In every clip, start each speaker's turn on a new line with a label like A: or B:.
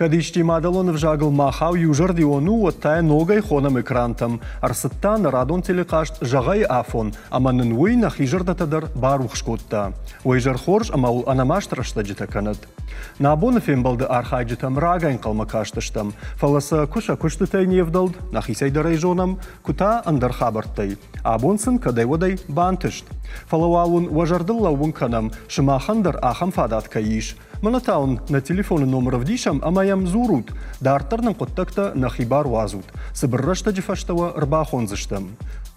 A: Кӕд исчи мадӕлон ӕвзагыл махау иузӕрдион у, уӕд та йӕ ногӕй хонӕм экрантӕм. Ӕрцыд та нӕ радон телехъазт «Зӕгъӕй афон», ӕмӕ нын уый нӕхи зӕрдӕтӕ дӕр барухс кодта. Уый изӕр хорз ӕмӕ уыл ӕнӕмаст рӕстӕджытӕ кӕнӕд. Нӕ абоны фембӕлды архайджытӕм рагӕй ӕнхъӕлмӕ кастыстӕм, фӕлӕ сӕ куы сӕ куыстытӕй не вдӕлд, нӕхицӕй дӕр ӕй зонӕм, куы та ӕндӕр хабӕрттӕй. Абон сын кӕдӕй-уӕдӕй бантыст. Фӕлӕ уал уын уӕ зӕрдыл лӕууын кӕнӕм, сымахӕн дӕр ахӕм фадат кӕй ис. Мӕнӕ та уын нӕ телефоны номыр ӕвдисӕм ӕмӕ йӕм дзурут, дарддӕр нын хъуыддӕгтӕ нӕхи бар уадзут. Цыбыр рӕстӕджы фӕстӕ уӕ ӕрбахондзыстӕм.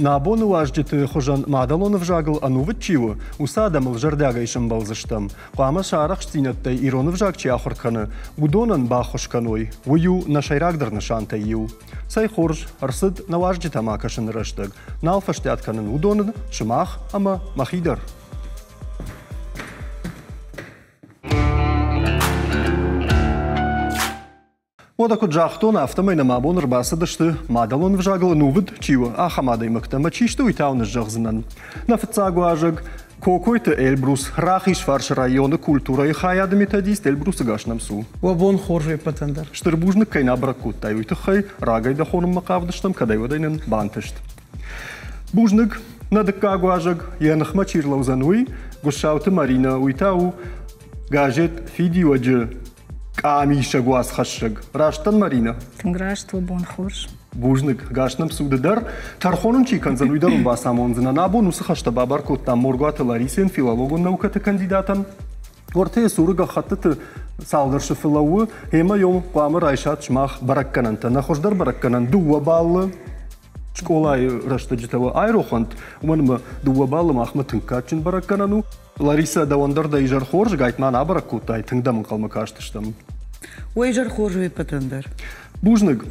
A: Нӕ абоны уазджыты хуызӕн мадӕлон ӕвзагыл ӕнувыд чи у, уыцы адӕмыл зӕрдиагӕй сӕмбӕлдзыстӕм. Хъуамӕ сӕ арӕхстдзинӕдтӕй ирон ӕвзаг чи ахуыр кӕны, уыдонӕн баххуыс кӕной. Уый у нӕ сӕйрагдӕр нысантӕй иу. Цӕй хорз, ӕрцыд нӕ уазджытӕм акӕсыны рӕстӕг. Нал фӕстиат кӕнын уыдоны, сымах ӕмӕ мӕхи дӕр. Уӕдӕ куыд загътон, афтӕмӕй нӕм абон ӕрбацыдысты, мадӕлон ӕвзагыл ӕнувыд чи у, ахӕм адӕймӕгтӕ ӕмӕ чи сты, уый та уын зӕгъдзынӕн. Нӕ фыццаг уазӕг Кокойты Эльбрус, Рахизфарсы районы культурӕйы хайады методист. Эльбрусы гас нӕм цу.
B: Уӕ бон хорз ӕппӕтӕн дӕр.
A: Стыр бузныг, кӕй нӕ бӕрӕг кодтай, уый тыххӕй. Рагӕй дӕ хонынмӕ хъавдыстӕм, кӕдӕй-уӕдӕй нын бантыст. Бузныг, нӕ дыккаг уазӕг, йӕ ныхмӕ чи рлӕудзӕн, уый, Гуыссауты Маринӕ, уый та у газет «Фидиуӕджы» къамисӕг уацхӕссӕг. Раст дӕн, Маринӕ?
C: Тынг раст, уӕ бон хорз.
A: Бузныг, гас нӕм цуды дӕр. Тӕрхон ын чи кӕндзӕн, уый дӕр уын бацамондзынӕн. Абон уыцы хӕстӕ бабар кодтам Моргуаты Ларисӕн, филологон наукӕты кандидатӕн. Уӕртӕ цуры гӕххӕттыты цалдӕр сыфы лӕууы, ӕмӕ йӕм хъуамӕ райсат сымах бӕрӕггӕнӕнтӕ. Нӕ хуыздӕр бӕрӕггӕнӕн дыууӕ баллы скъолайы рӕстӕджытӕ уӕ айрохӕнт, уымӕн ӕмӕ дыууӕ баллы махмӕ тынг кадджын бӕрӕггӕнӕн у. Ларисӕ, дӕуӕн дӕр дӕ изӕр хорз, гайтма нӕ абӕрӕг кодтай, тынг дӕм ӕнхъӕлмӕ кастыстӕм.
D: Уӕ изӕр хорз уе ппӕтӕн дӕр.
A: Бузныг.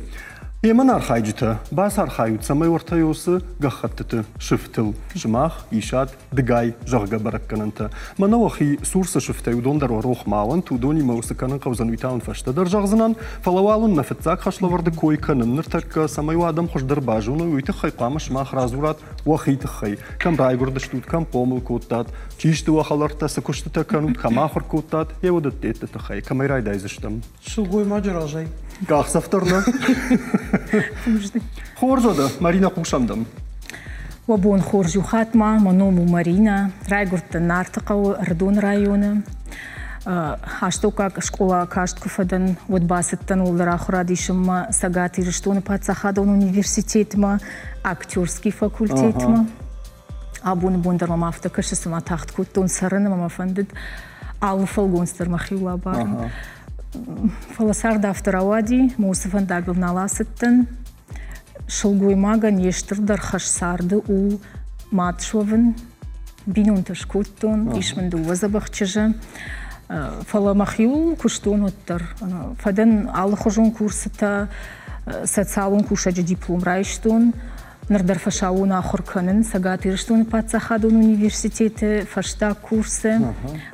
A: Емӕн архайджытӕ, бацархайут, цӕмӕй уӕртӕ уыцы гӕххӕттыты сыфтыл сымах исат дыгай, зӕгъгӕ, бӕрӕггӕнӕнтӕ. Мӕнӕ уӕхи цур цы сыфтӕй, уыдон дӕр уӕ рох ма уӕнт, уыдонимӕ уыцы кӕнын хъӕудзӕн, уый та уын фӕстӕдӕр зӕгъдзынӕн. Фӕлӕ уал уын нӕ фыццаг хӕслӕвӕрды кой кӕнын ныртӕккӕ, цӕмӕй уӕ адӕм хуыздӕр базоной, уый тыххӕй хъуамӕ сымах радзурат уӕхи тыххӕй. Кӕм райгуырдыстут, кӕм хъомыл кодтат, чи сты уӕ хӕлӕрттӕ, цы куыстытӕ кӕнут, кӕм ахуыр кодтат, йе уыдӕтты тыххӕй. Кӕмӕй райдайдзыстӕм?
B: Сылгоймаджы разӕй.
A: Къахдзӕф дӕр нӕ. Хорз уӕдӕ, Маринӕ, хъусӕм дӕм.
C: Уӕ бон хорз иу хатт ма, мӕ ном у Маринӕ. Райгуырдтӕн Нарты хъӕуы Ӕрыдоны районы. Астӕуккаг скъола каст куы фӕдӕн, уӕд бацыдтӕн уӕлдӕр ахуырад исынмӕ Цӕгат Ирыстоны паддзахадон университетмӕ, актерский факультетмӕ. Абоны бон дӕр мӕм афтӕ кӕсы, цыма тагъд кодтон цӕрын ӕмӕ мӕ фӕндыд алы фӕлгонц дӕр мӕхиуыл абарын. Фӕлӕ цард афтӕ рауади, мӕ уыцы фӕндагыл нал ацыдтӕн. Сылгоймагӕн йе стырдӕр хӕс царды у мад суӕвын. Бинонтӕ скодтон, ис мын дыууӕ дзӕбӕх чызджы. Фӕлӕ мӕхиуыл куыстон уӕддӕр. Фӕдӕн алыхуызон курсытӕ, социалон кусӕджы диплом райстон. Ныр дӕр фӕсаууон ахуыр кӕнын Цӕгат Ирыстоны паддзахадон университеты фӕстаг курсы,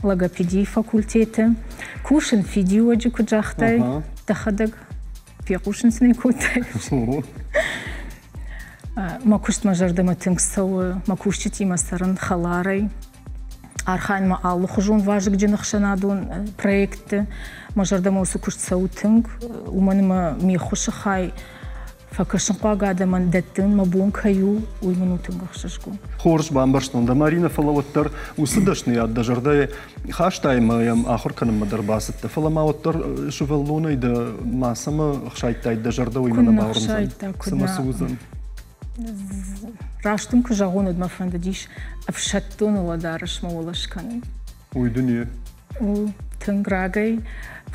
C: логопедийы факультеты. Кусын фидиуӕджы, куыд загътай, дӕхӕдӕг фехъусын сын ӕй кодтай. Мӕ куыст мӕ зӕрдӕмӕ тынг цӕуы, мӕ кусджытимӕ цӕрын хӕларӕй. Архайын мӕ алыхуызон вазыгджын ӕхсӕнадон проектты. Мӕ зӕрдӕмӕ уыцы куыст цӕуы тынг, уымӕн ӕмӕ ме ххуысы хай фӕкӕсынхъуаг адӕмӕн дӕттын мӕ бон кӕй у, уый мын у тынг ӕхсызгон.
A: Хорз бамбӕрстон дӕ, Маринӕ, фӕлӕ уӕддӕр уыцы дӕсныйад дӕ зӕрдӕйы хастай ӕмӕ йӕм ахуыр кӕнынмӕ дӕр бацыдтӕ. Фӕлӕ ма уӕддӕр сывӕллонӕй дӕ ма цӕмӕ хсайдтай дӕ зӕрдӕ, уый мӕ нӕ бауырндзӕн. Цымӕ цы уыдзӕн?
C: Раст дын куы зӕгъон, уӕд мӕ фӕндыдис ӕфсӕддон уӕлӕдарӕс мӕ уӕлӕ скӕнын.
A: Уый дын и?
C: У тынг рагӕй,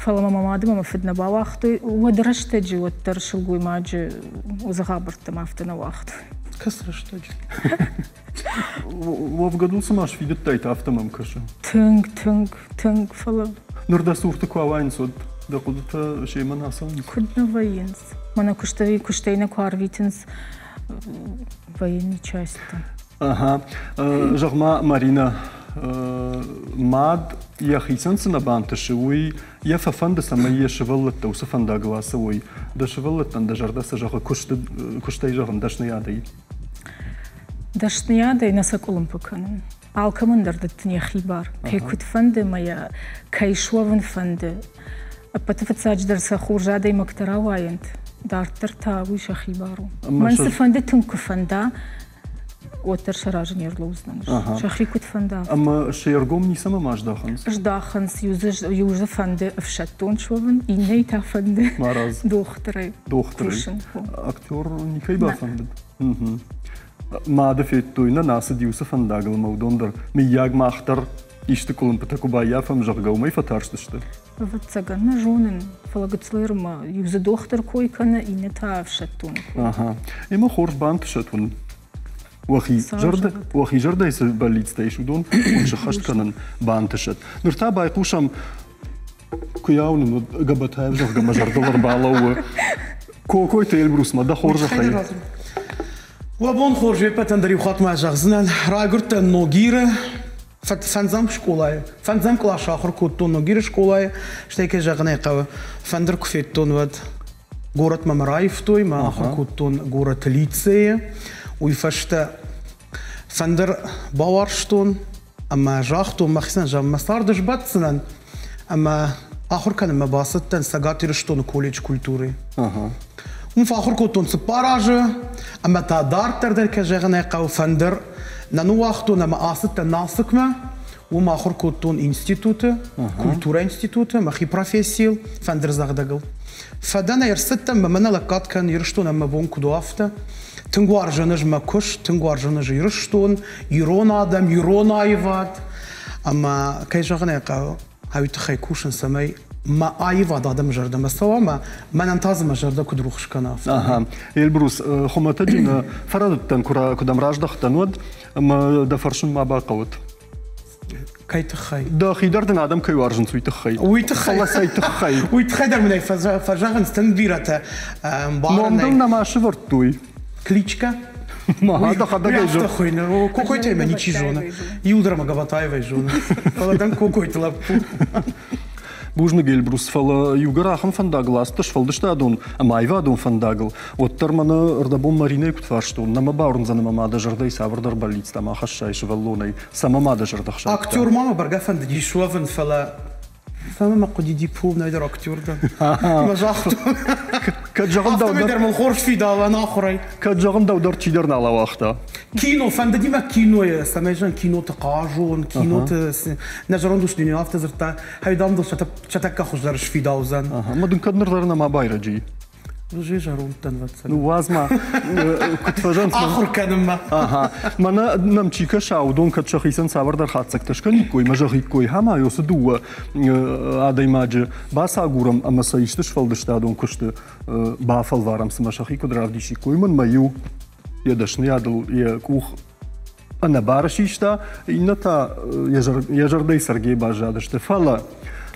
C: фӕлӕ мӕ мӕ мад ӕмӕ мӕ фыд нӕ бауагътой. Уӕд рӕстӕджы уӕддӕр сылгоймаджы уыцы афтӕ нӕ уагътой.
B: Кӕцы рӕстӕджы?
A: Уӕвгӕ дыл цыма сфидыдтай, афтӕ мӕм кӕсы.
C: Тынг, тынг, тынг, фӕлӕ...
A: Ныр дӕ цурты куы ауайынц, уӕд дӕ хъуыдытӕ семӕ нӕ ацӕуынц?
C: Куыд нӕ вӕййынц? Мӕнӕ куыстӕй, куыстӕй нӕ куы арвитынц военной части.
A: Ага. Зӕгъ-ма, Маринӕ, мад йӕхицӕн цы нӕ бантысы, уый йӕ фӕфӕнды, цӕмӕй йӕ сывӕллӕттӕ уыцы фӕндагыл ацӕуой. Дӕ сывӕллӕттӕн дӕ зӕрдӕ цы зӕгъы куысты, куыстӕй зӕгъын, дӕсныйадӕй?
C: Дӕсныйадӕй нӕ сӕ къуылымпы кӕнын. Алкӕмӕн дӕр дӕттын йӕхи бар. Кӕй куыд фӕнды ӕмӕ йӕ кӕй суӕвын фӕнды. Ӕппӕты фыццаджыдӕр сӕ хорз адӕймӕгтӕ рауайӕнт, дарддӕр та уый сӕхи бар у. Мӕн цыфӕнды тынг куы фӕнда, уӕддӕр сӕ разы не рлӕудзынӕн. Сӕхи куыд фӕнда.
A: Ӕмӕ се ргом ницӕмӕ ма здахынц?
C: Здахынц. Иу дзы фӕнды ӕфсӕддон суӕвын, иннӕйы та фӕнды дохтырӕй
A: кусын. Актер никӕй бафӕндыд? Мады федтой, нӕ ацыди уыцы фӕндагыл ӕмӕ уыдон дӕр, мыййаг, мах дӕр исты къуылымпытӕ куы баййафӕм, зӕгъгӕ, уымӕй фӕтарстысты?
C: Ӕвӕццӕгӕн, нӕ зонын, фӕлӕ гыццылӕй иу дзы дохтыр кой кӕны, иннӕ та ӕфсӕддоны кой.
A: Ага. Ӕмӕ хорз бантысӕт уын. Уӕхи зӕрдӕ, уӕхи зӕрдӕйы цы бӕллицтӕ ис, уыдон уын сыххӕст кӕнын бантысӕт. Ныр та байхъусӕм, куы йӕ уынын, уӕд Гӕбӕтаев, зӕгъгӕ, мӕ зӕрдыл ӕрбалӕууы. Кокойты Эльбрусмӕ дӕ хорзӕхӕй.
B: Уӕ бон хорз, уе ппӕтӕн дӕр иу хатт ма зӕгъдзынӕн. Райгуырдтӕн Ногиры, фӕндзӕм скъолайы. Фӕндзӕм къласы ахуыр кодтон Ногиры скъолайы, стӕй, кӕй зӕгъын ӕй хъӕуы, фӕндыр куы федтон, уӕд горӕтмӕ мӕ раивтой, мӕ ахуыр кодтон горӕты лицейы. Уый фӕстӕ фӕндыр бауарзтон ӕмӕ загътон мӕхицӕн, зӕгъ, мӕ царды сбӕтдзынӕн ӕмӕ ахуыр кӕнынмӕ бацыдтӕн Цӕгат Ирыстоны колледж культурӕйы. Уым фӕахуыр кодтон 4 азы, ӕмӕ та дарддӕр дӕр, кӕй зӕгъын ӕй хъӕуы, фӕндыр нӕ ныууагътон ӕмӕ ацыдтӕн Налцыкмӕ. Уым ахуыр кодтон институты, культурӕйы институты, мӕхи профессийыл, фӕндырдзӕгъдӕгыл. Фӕдӕн ӕрцыдтӕн ӕмӕ мӕнӕ лӕггад кӕнын Ирыстонӕн мӕ бон куыд у, афтӕ. Тынг уарзын ӕз мӕ куыст, тынг уарзын ӕз Ирыстон, ирон адӕм, ирон аивад. Ӕмӕ, кӕй зӕгъын ӕй хъӕуы, уый тыххӕй кусын, цӕмӕй мӕ аивад адӕмы зӕрдӕмӕ цӕуа ӕмӕ мӕнӕн та дзы мӕ зӕрдӕ куыд рухс кӕна.
A: Ага. Эльбрус, хуымӕтӕджы нӕ фӕрӕдыдтӕн, куы дӕм раздӕхтӕн, уӕд ӕмӕ дӕ фӕрсын ма бахъӕуӕд.
B: Кӕй тыххӕй?
A: Дӕхи дӕр дын адӕм кӕй уарзынц, уый тыххӕй.
B: Уый тыххӕй.
A: Фӕлӕ цӕй тыххӕй?
B: Уый тыххӕй дӕр мын ӕй фӕзӕгъынц тынг бирӕтӕ.
A: Ном дыл нӕма сывӕрдтой.
B: Кличка?
A: Ма, дӕхӕдӕг ӕй
B: зон. хуыйны. Кокойтӕй мӕ ничи зоны. Иу дӕр мӕ Габатаевӕй зоны. Фӕлӕ дӕн Кокойты лӕппу.
A: Бузныг, Эльбрус, фӕлӕ иугӕр ахӕм фӕндагыл ацыдтӕ сфӕлдыстадон ӕмӕ аивадон фӕндагыл, уӕддӕр мӕнӕ ӕрдӕбон Маринӕйы куыд фарстон, нӕ мӕ бауырндзӕн ӕмӕ ма дӕ зӕрдӕйы цавӕрдӕр бӕллицтӕ ма хӕссай сывӕллонӕй, цӕмӕ ма дӕ зӕрдӕ хсайдта?
B: Актер ма мӕ бӕргӕ фӕндыдис уӕвын, фӕлӕ Цӕмӕ мӕ хъуыди диплом, нӕдӕр актер дӕн. Мӕ загътон.
A: Кӕд зӕгъын дӕу
B: дӕр... дӕр мыл хорз фидауы ӕнахуырӕй.
A: Кӕд зӕгъын дӕу дӕр чидӕр нал ауагъта.
B: Кино, фӕндыди мӕ кинойы, цӕмӕй зӕгъын, киноты хъазон, киноты... Нӕ зӕронд ус дын афтӕ дзырдта, хӕй дам дыл сӕ тӕккӕ хуыздӕр сфидаудзӕн.
A: Ӕмӕ дын кӕд ныр дӕр нӕма байрӕджы и?
B: Уже зӕронд дӕн, ӕвӕццӕгӕн.
A: Ныууадз ма, куыд фӕзӕгъынц.
B: Ахуыр кӕнынмӕ.
A: Ага. Мӕнӕ нӕм чи кӕса, уыдон кӕд сӕхицӕн цавӕрдӕр хатдзӕгтӕ скӕниккой, мӕ зӕгъиккой, ӕмӕ уыцы дыууӕ адӕймаджы бацагурӕм ӕмӕ сӕ исты сфӕлдыстадон куысты бафӕлварӕм, цымӕ сӕхи куыд равдисиккой. Уымӕн мӕ иу йӕ дӕсныйадыл йӕ къух ӕнӕбары систа, иннӕ та йӕ зӕрдӕйы Сергей баззадысты. Фӕлӕ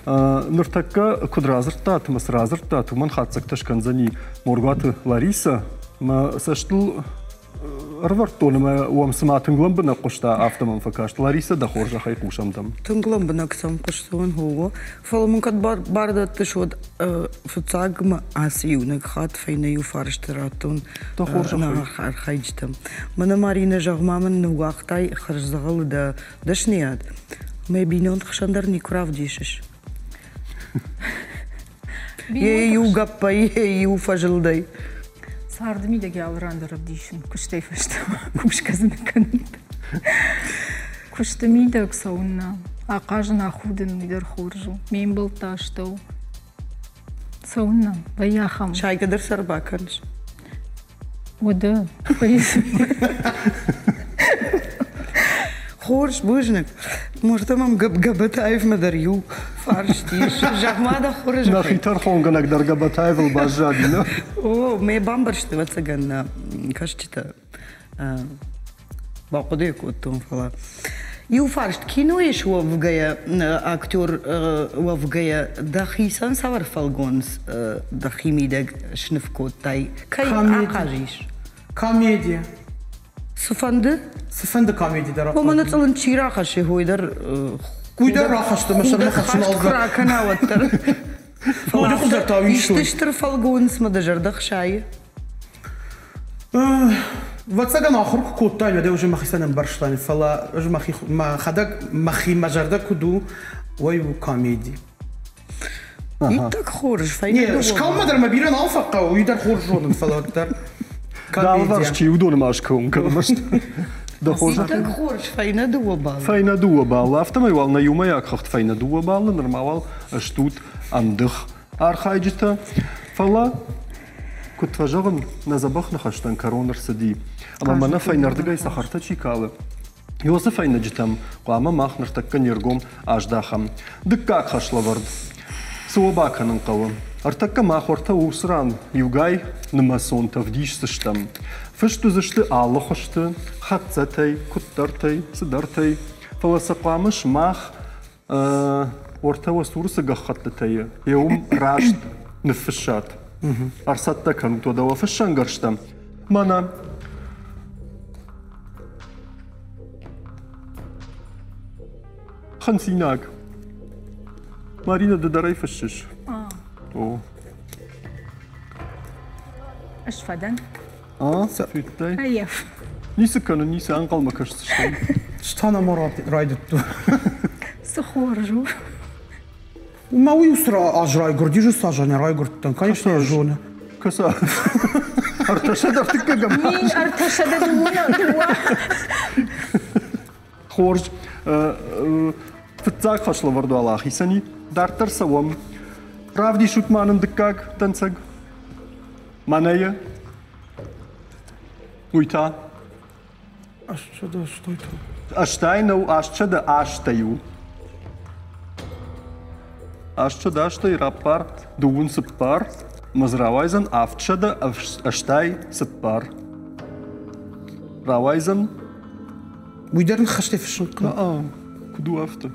A: ныртӕккӕ куыд радзырдтат ӕмӕ цы радзырдтат, уымӕн хатдзӕгтӕ скӕндзӕни Моргуаты Ларисӕ. Мӕ цӕстыл ӕрвӕрдтон ӕмӕ уӕм цыма тынг лӕмбынӕг хъуыста, афтӕ мӕм фӕкаст. Ларисӕ, дӕ хорзӕхӕй хъусӕм дӕм.
D: Тынг лӕмбынӕг сӕм хъуыстон, хо. Фӕлӕ мын кӕд бар дӕттыс, уӕд фыццаг мӕ ацы иунӕг хатт фӕйнӕ иу фарсты радтон архайджытӕм. Мӕнӕ Маринӕ, зӕгъ-ма мын, ныууагътай хӕрздзӕгъӕлы дӕ дӕсныйад, мӕ бинонты хсӕн дӕр никуы равдисыс. Йе иу гӕппӕй, йе иу фӕзылдӕй.
C: Царды мидӕг алы ран дӕр ӕвдисын, куыстӕй фӕстӕмӕ кусгӕ дзы нӕ кӕнын. Куысты мидӕг цӕуыннӕ, ахъазын, ахудын уый дӕр хорз у. Ме мбӕлтты астӕу цӕуыннӕ вӕййы ахӕм.
D: Сайгӕ дӕр сӕр бакӕныс.
C: Уӕдӕ,
D: Хорз, бузныг. Может, мӕм Габатаевмӕ дӕр иу фарст ис. Зӕгъ-ма дӕ хорзӕхӕй.
A: Нӕхи тӕрхонгӕнӕг дӕр Габатаевыл баззади, нӕ?
D: О, мӕ бамбӕрсты, ӕвӕццӕгӕн, нӕ кӕсджытӕ бахъуыды кодтон, фӕлӕ иу фарст кинойы суӕвгӕйӕ, актер уӕвгӕйӕ, дӕхицӕн цавӕр фӕлгонц дӕхи мидӕг сныв кодтай? Кӕй ахъаз ис?
B: Комедия.
D: Цыфӕнды?
B: Цыфӕнды комеди дӕр.
D: Уымӕн ӕцъылын чи рахӕссы, уый дӕр
B: Уый дӕр рахӕсты, мӕ сӕрмӕ хӕссын
D: куы ракӕна, уӕддӕр.
B: Ноджы хуыздӕр та уый
D: Исты стыр фӕлгонцмӕ дӕ зӕрдӕ хсайы?
B: Ӕвӕццӕгӕн, ахуыр куы кодтаин, уӕд ӕз мӕхицӕн ӕмбӕрстаин, фӕлӕ ӕз мӕхи мӕхӕдӕг мӕхи мӕ зӕрдӕ куыд у, уый у комеди.
D: Иттӕг хорз, фӕйнӕ
B: Не, скалмӕ дӕр мӕ бирӕ нал фӕхъӕуы, уый дӕр хорз зонын, фӕлӕ уӕддӕр.
A: Дӕ алыварс чи уыдоны ма скӕуын кӕн, ӕрмӕст дӕ хорзӕх.
D: Иттӕг хорз, фӕйнӕ дыууӕ баллы.
A: Фӕйнӕ дыууӕ баллы. Афтӕмӕй уал нӕ иумӕйаг хыгъд фӕйнӕ дыууӕ баллы, нырма уал стут ӕмдых архайджытӕ. Фӕлӕ, куыд фӕзӕгъын, нӕ дзӕбӕх ныхӕстӕн кӕрон ӕрцыди. Ӕмӕ мӕнӕ фӕйнӕрдыгӕй цӕхӕртӕ чи калы, Уыцы фӕйнӕджытӕм хъуамӕ мах ныртӕккӕ не ргом аздахӕм. Дыккаг хӕслӕвӕрд. Цы уӕ бакӕнын хъӕуы? Ӕртӕккӕ мах уӕртӕ уыцы ран иугай нымӕцонтӕ вдисдзыстӕм. Фыст уыдзысты алы хуызты, хӕццӕтӕй, куыддӕртӕй, цыдӕртӕй. Фӕлӕ сӕ хъуамӕ сымах уӕртӕ уӕ цуры цы гӕххӕттытӕ и, йе уым раст ныффыссат. Ӕрцӕттӕ кӕнут уӕдӕ уӕ фыссӕнгӕрзтӕ. Мӕнӕ Хынцинаг. Марина, ды дӕр ӕй фыссыс? О.
C: Ӕз фӕдӕн.
A: А, федтай?
C: Аййаф.
A: Ницы кӕнын, ницы ӕнхъӕлмӕ кӕсдзыстӕм.
B: Станама райдыдтой.
C: Цы хорз у.
B: Ма уый уыцы аз райгуырди, уыцы аз нӕ райгуырдтӕн, конечно, я зоны.
A: Кӕса? Ӕртӕсӕдӕ ӕртыккӕгӕм.
C: Мин ӕртӕсӕдӕ дыууӕ.
A: Хорз. Фыццаг хӕслӕвӕрд уал ахицӕн и. Дарддӕр цӕуӕм. Равдисут ма нын дыккаг дӕнцӕг. Мӕнӕ йӕ. Уый та?
B: 880
A: Ӕстай нӕу, 880 у. 880 раппар дыууын цыппар, ӕмӕ дзы рауайдзӕн 784. Рауайдзӕн
B: Уый дӕр ныхӕстӕй фыссын хъӕуы.
A: Куыд у афтӕ?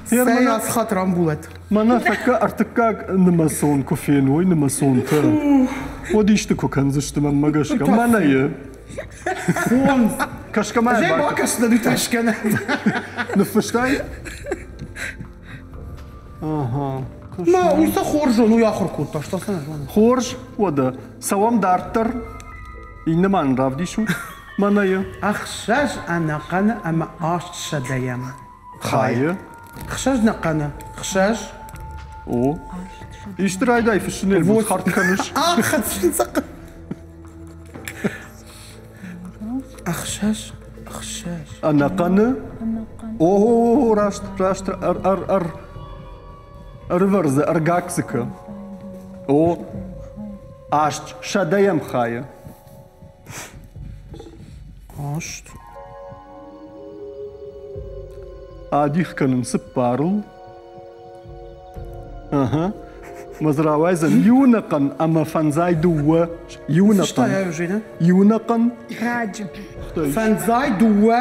B: Цӕй ацы хатт рамбулӕт.
A: Мӕнӕ тӕккӕ ӕртыккаг нымӕцон куы феной нымӕцонтӕ, уӕд исты куы кӕндзысты мӕнмӕ гӕсгӕ. Мӕнӕ йӕ.
B: Фондз.
A: Кӕсгӕ ма
B: Зӕй бакӕс, да тӕсгӕ нӕ.
A: Ныффыстай? Ага.
B: Ма, уый сӕ хорз зоны, уый ахуыр кодта, что сӕ зоны.
A: Хорз, уӕдӕ. Цӕуӕм дарддӕр. Иннӕ ма нын равдисут. Мӕнӕ йӕ.
B: Ӕхсӕз ӕнӕхъӕны ӕмӕ аст сӕдӕйӕм.
A: Хайы?
B: Хсӕз нӕхъӕны. Хсӕз.
A: О. Исты райдай фыссын Эльбрус хӕрд кӕныс?
B: Ӕхсӕз, ӕхсӕз.
A: Ӕнӕхъӕны? О, раст, раст, ӕр, ӕр, ӕр. Ӕрывӕр дзы, ӕргакк дзы кӕ. О, аст сӕдӕйӕм хайы.
B: Аст.
A: Адих кӕнын цыппарыл. Ага. Мӕ дзы рауайдзӕн иунӕхъӕн ӕмӕ фӕндзай дыууӕ. Иунӕхъӕн. Иунӕхъӕн.
C: Раджы.
B: Фӕндзай дыууӕ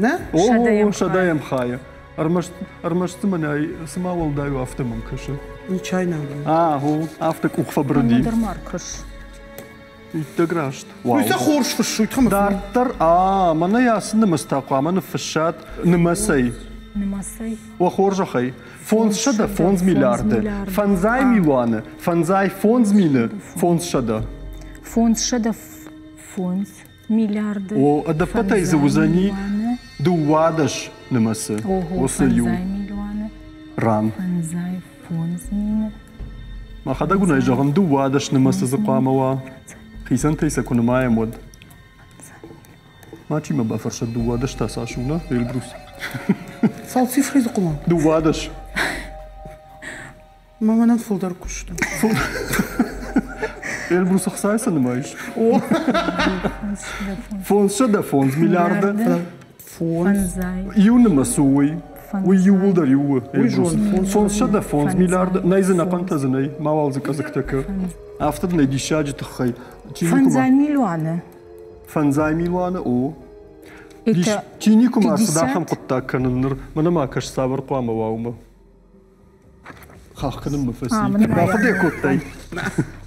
B: Нӕ?
A: О, сӕдӕйӕм хайы. Ӕрмӕст, ӕрмӕст дзы мӕнӕй цыма уӕлдай у, афтӕ мӕм кӕсы.
B: Ничайна.
A: А, о, афтӕ къух фӕбырыди.
C: Дӕр ма ркӕс.
A: Иттӕг раст.
B: Уый сӕ хорз фыссут.
A: Дарддӕр, а, мӕнӕ ацы нымӕцтӕ хъуамӕ ныффыссат нымӕцӕй.
C: Нымӕцӕй?
A: Уӕ хорзӕхӕй. 505 миллиарды, фӕндзай милуаны, фӕндзай фондз мины, фондзсӕдӕ.
C: Фондзсӕдӕ фондз миллиарды.
A: О, ӕдӕппӕтӕй дзы уыдзӕни дыууадӕс нымӕцы. Уыцы иу ран.
C: Фӕндзай фондз мины.
A: Мӕхӕдӕг уын ӕй зӕгъын, дыууадӕс нымӕцы дзы хъуамӕ уа. Хицӕнтӕй сӕ куы нымайӕм, уӕд. Мачи мӕ бафӕрсӕд, дыууадӕс та цас у, нӕ, Эльбрус?
B: Цал цифры дзы хъуамӕ?
A: Дыууадӕс.
B: Мӕ мӕнӕн фылдӕр куыст.
A: Эльбрус ӕхцайы цы нымайыс? Фондзсӕдӕ фондз миллиарды.
B: Фондз.
A: Иу нымӕц у уый. Уый иууылдӕр иу у. Фондзсӕдӕ фондз миллиарды. Нӕй дзы нӕхъӕнтӕ дзы нӕй. Мауал дзы къӕдзыгтӕ кӕ. Афтӕ дын ӕй диссаджы тыххӕй.
C: Фӕндзай милуаны.
A: Фӕндзай милуаны, о. Чи никуы ма ӕрцыд ахӕм хъуыддаг кӕнын ныр. Мӕнӕ ма кӕс, цавӕр хъуамӕ уа уымӕ. Хахх кӕнынмӕ фӕци. Бахъуыды кодтай?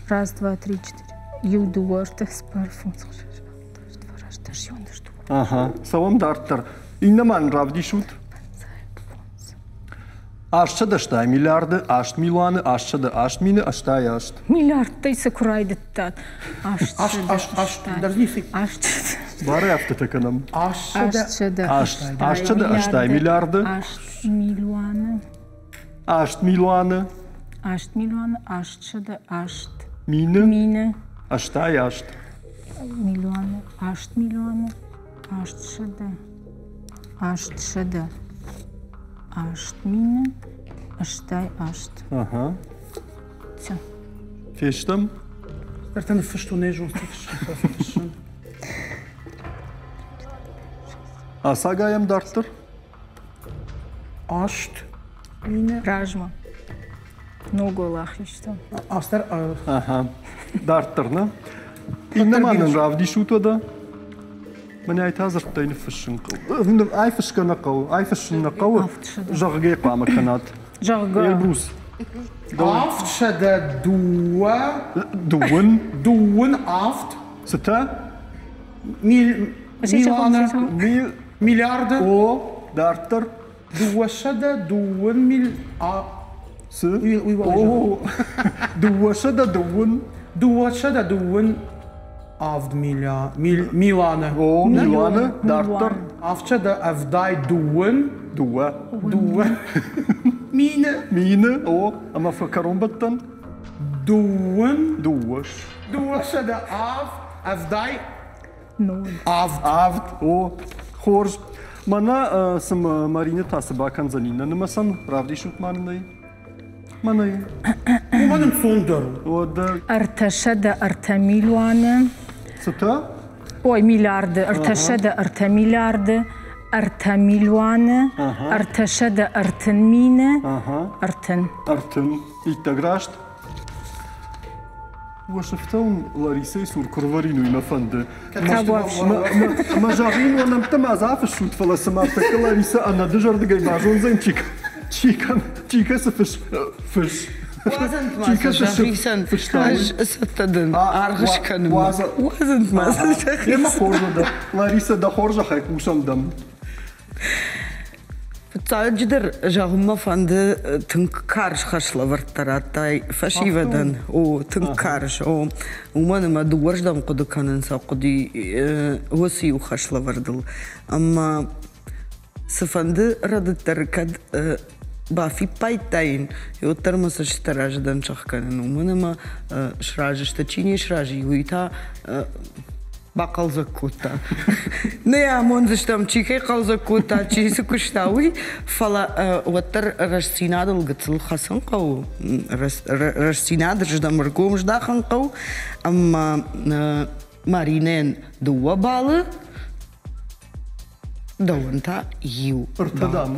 C: Раз, два, три, четыре. Иу, дыууӕ, ӕртӕ, цыппар, фондз, ӕхсӕз, авд, фараст, дӕс, иуӕндӕс, дыууӕ.
A: Ага, цӕуӕм дарддӕр. Иннӕ ма нын равдисут. Астсӕдӕстай миллиарды, аст милуаны, астсӕдӕ аст мины, ӕстай аст.
C: Миллиардтӕй цы куы райдыдтат?
B: Аст, аст, аст, аст.
A: Барӕй афтӕтӕ кӕнӕм.
B: Астсӕдӕ
A: астсӕдӕ ӕстай миллиарды.
C: Аст милуаны.
A: 8 милуаны.
C: 8 милуаны 808
A: мины.
C: Мины.
A: 88.
C: Милуаны 8 милуаны 800 800 8 мины 88.
A: Ага.
C: Все.
A: Фестӕм?
B: Ӕртӕ ныффыстон, нӕ зонын, фыссын.
A: Ацагайӕм дарддӕр?
B: 8 мины.
C: Размӕ. Ног уӕлахизтӕ.
B: Астӕр.
A: Ага. Дарддӕр, нӕ? Иннӕ ма нын равдисут уӕдӕ. Мӕнӕй та дзырдтӕй ныффыссын хъӕуы. Ай фысгӕ нӕ хъӕуы, ай фыссын нӕ хъӕуы, зӕгъгӕ хъуамӕ кӕнат.
C: Зӕгъгӕ.
A: Эльбрус.
B: 802.
A: Дыууын.
B: Дыууын авд.
A: Цытӕ?
B: Милуаны. Миллиарды.
A: О, дарддӕр.
B: 202 мил.
A: Цы? О, 202.
B: 202 авд милуаны.
A: О, милуаны. Дарддӕр.
B: 772.
A: Дыууӕ.
B: Дыууӕ. Мины.
A: Мины, о, ӕмӕ фӕкӕронбӕттӕн?
B: Дыууын.
A: Дыууӕ.
B: 207, ӕвдай.
C: Ноль.
B: Авд.
A: Авд, о, хорз. Мӕнӕ цымӕ Маринӕ та цы бакӕндзӕни нӕ нымӕцӕн? Равдисут ма нын ӕй. Мӕнӕй.
B: Уымӕн ӕнцондӕр у.
A: Уӕдӕ.
C: 303 милуаны.
A: Цытӕ?
C: Ой, миллиарды. 303 миллиарды. 3 милуаны. 330 мины. 30.
A: 30. Иттӕг раст. Уӕ сыфтӕ уын Ларисӕйы цур куы рвӕрин, уый мӕ фӕнды. Мӕ зӕгъин, уӕ нӕмттӕ ма дзы афыссут, фӕлӕ цыма тӕккӕ Ларисӕ ӕнӕдызӕрдыгӕй базондзӕн, чи чи чи кӕцы фыс фыс.
D: Уадзӕнт ма сӕ сӕхицӕн, ӕз цӕттӕ дӕн аргъ скӕнынмӕ. Уадзӕнт ма сӕ сӕхицӕн.
A: Емӕ хорз уӕдӕ. Ларисӕ, дӕ хорзӕхӕй хъусӕм дӕм.
D: Фыццаджыдӕр зӕгъын мӕ фӕнды тынг карз хӕслӕвӕрдтӕ радтай фӕсивӕдӕн. О, тынг карз. О, уымӕн ӕмӕ дыууӕрдӕм хъуыды кӕнын сӕ хъуыди уыцы иу хӕслӕвӕрдыл. Ӕмӕ цыфӕнды рӕдыд дӕр кӕд бафиппайдтаин, уӕддӕр мӕ цӕстытӕ разы дӕн сӕхгӕнын, уымӕн ӕмӕ сразы сты, чи не сразы, уый та бахъӕлдзӕг кодта. Нӕ амондзыстӕм, чи кӕй хъӕлдзӕг кодта, чи цы куыста, уый, фӕлӕ уӕддӕр рӕстдзинадыл гыццыл хӕцын хъӕуы, рӕстдзинады рдӕм ӕргом здахын хъӕуы, ӕмӕ Маринӕйӕн 2 баллы, дӕуӕн та иу.
A: Ӕртӕ дам.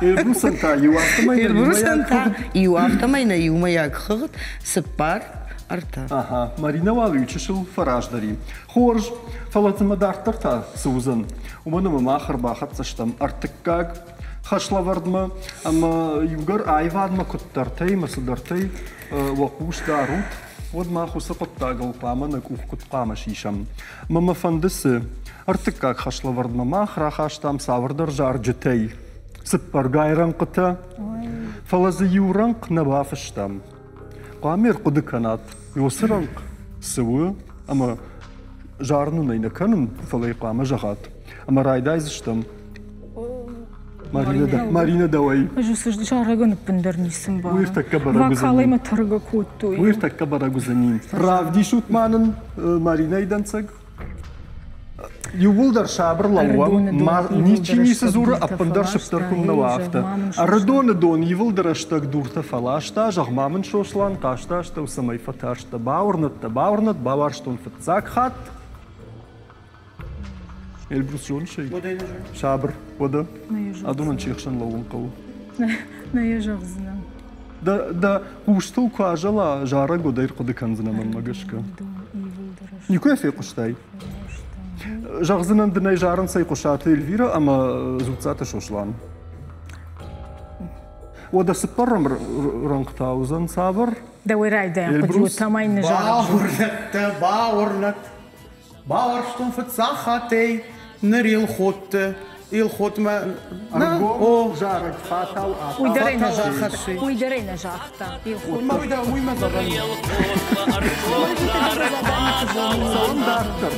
A: Эльбрусӕн та иу афтӕмӕй
D: Эльбрусӕн та иу афтӕмӕй нӕ иумӕйаг хыгъд 4 3.
A: Ага, Маринӕ уал иу чысыл фӕраздӕр и. Хорз, фӕлӕ цымӕ дарддӕр та цы уыдзӕн? Уымӕн ӕмӕ мах ӕрбахӕццӕ стӕм ӕртыккаг хӕслӕвӕрдмӕ ӕмӕ иугӕр аивадмӕ куыддӕртӕй ӕмӕ цыдӕртӕй уӕ хъус дарут, уӕд мах уыцы хъуыддагыл хъуамӕ нӕ къух куыд хъуамӕ сисӕм. Мӕ мӕ фӕнды цы? Ӕртыккаг хӕслӕвӕрдмӕ мах рахастам цавӕрдӕр зарджытӕй цыппӕргай рӕнхъытӕ, фӕлӕ дзы иу рӕнхъ нӕ бафыстам. Хъуамӕ ӕрхъуыды кӕнат, уыцы рӕнхъ цы у, ӕмӕ зарын уын ӕй нӕ кӕнын, фӕлӕ йӕ хъуамӕ зӕгъат. Ӕмӕ райдайдзыстӕм Маринӕ, дӕуӕй.
C: Ӕз уыцы зарӕгӕн ӕппындӕр ницы мбарын.
A: Уый ӕртӕккӕ бӕрӕг уыдзӕни.
C: Вокалӕй мӕ тӕргӕ кодтой.
A: Уый ӕртӕккӕ бӕрӕг уыдзӕни. Равдисут ма нын Маринӕйы дӕнцӕг. Иууылдӕр сабыр лӕууӕм, ничи ницы дзуры, ӕппындӕр сыфтӕр куыннӕ уа, афтӕ. Ӕрыдоны дон ивылды рӕстӕг дуртӕ фӕласта, зӕгъ-ма мын, Сослан, хъазты астӕу цӕмӕй фӕтарстӕ, бауырныдтӕ, бауырнӕд, бауарзтон фыццаг хатт. Эльбрус зоныс ӕй? Сабыр, уӕдӕ. Адонӕн чи хсӕн лӕууын хъӕуы?
C: Нӕ йӕ зӕгъдзынӕн.
A: Дӕ хъустыл куы азӕла зарӕг, уӕд ӕй ӕрхъуыды кӕндзынӕ мӕнмӕ гӕсгӕ. Никуы йӕ фехъуыстай? Зӕгъдзынӕн дын ӕй зарынц ӕй Хъуысаты Эльвирӕ ӕмӕ Дзуццаты Сослан. Уӕдӕ цыппӕрӕм рӕнхъ та уыдзӕн цавӕр?
C: Дӕуӕй райдайӕн хъуыди, уӕд нӕ зарӕг.
B: Бауырнӕд, бауырнӕд, бауарзтон фыццаг хаттӕй ныр Елхотты. Елхотмӕ
A: Ӕргом зарӕг фатау
C: Уый дӕр ӕй нӕ загъта. Уый дӕр ӕй нӕ загъта.
B: Уый мӕ зӕгъӕн.
A: Цӕуӕм дарддӕр.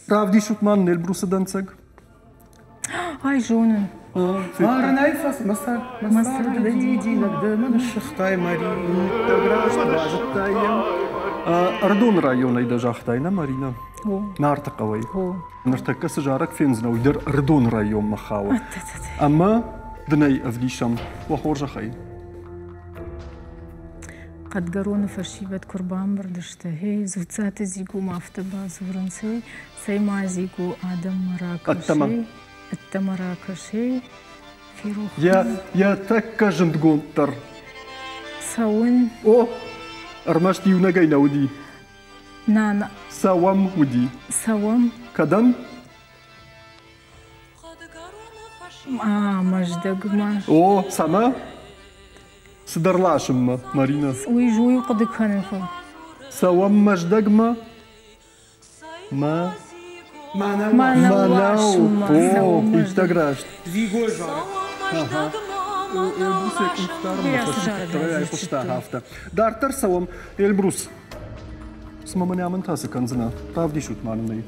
A: Равдисут ма Эльбрусы дӕнцӕг.
C: Ай зонын.
B: Арынӕй фӕс мӕ царды дидинӕг ды мын ссыгътай, Марина.
A: Иттӕг раст базыдтай йӕ. Ӕрыдоны районӕй дӕ загътай, нӕ, Марина? Нарты хъӕуӕй. Ныртӕккӕ цы зарӕг фендзынӕ, уый дӕр Ӕрыдоны районмӕ хауы. Ӕмӕ дын ӕй ӕвдисӕм, уӕ хорзӕхӕй.
C: Хъӕдгӕроны фӕсивӕд куы рбамбырд сты, гъей, Дзуццаты Дзигомӕ афтӕ бадзурынц, эй, цӕй ма Дзиго, адӕммӕ ракӕс, эй, ӕддӕмӕ ракӕс, эй, ферох.
A: Йӕ тӕккӕ зындгонддӕр.
C: Цӕуын.
A: О, ӕрмӕст иунӕгӕй нӕ уыди.
C: Нана.
A: Цӕуӕм уыди.
C: Цӕуӕм.
A: Кӕдӕм?
C: А, Мӕздӕгмӕ.
A: О, цӕмӕ? Цыдӕр ласынмӕ, Марина.
C: Уый зуй хъуыды кӕнын.
A: Цӕуӕм Мӕздӕгмӕ? Мӕ.
C: Мӕнӕу.
A: О, иттӕг раст.
B: Зигой зарӕг.
A: Эльбрус йӕ къухдармӕ фӕсивӕд афтӕ. Дарддӕр цӕуӕм. Эльбрус, цымӕ мӕнӕ мын та цы кӕндзынӕ? Равдисут ма нын ӕй.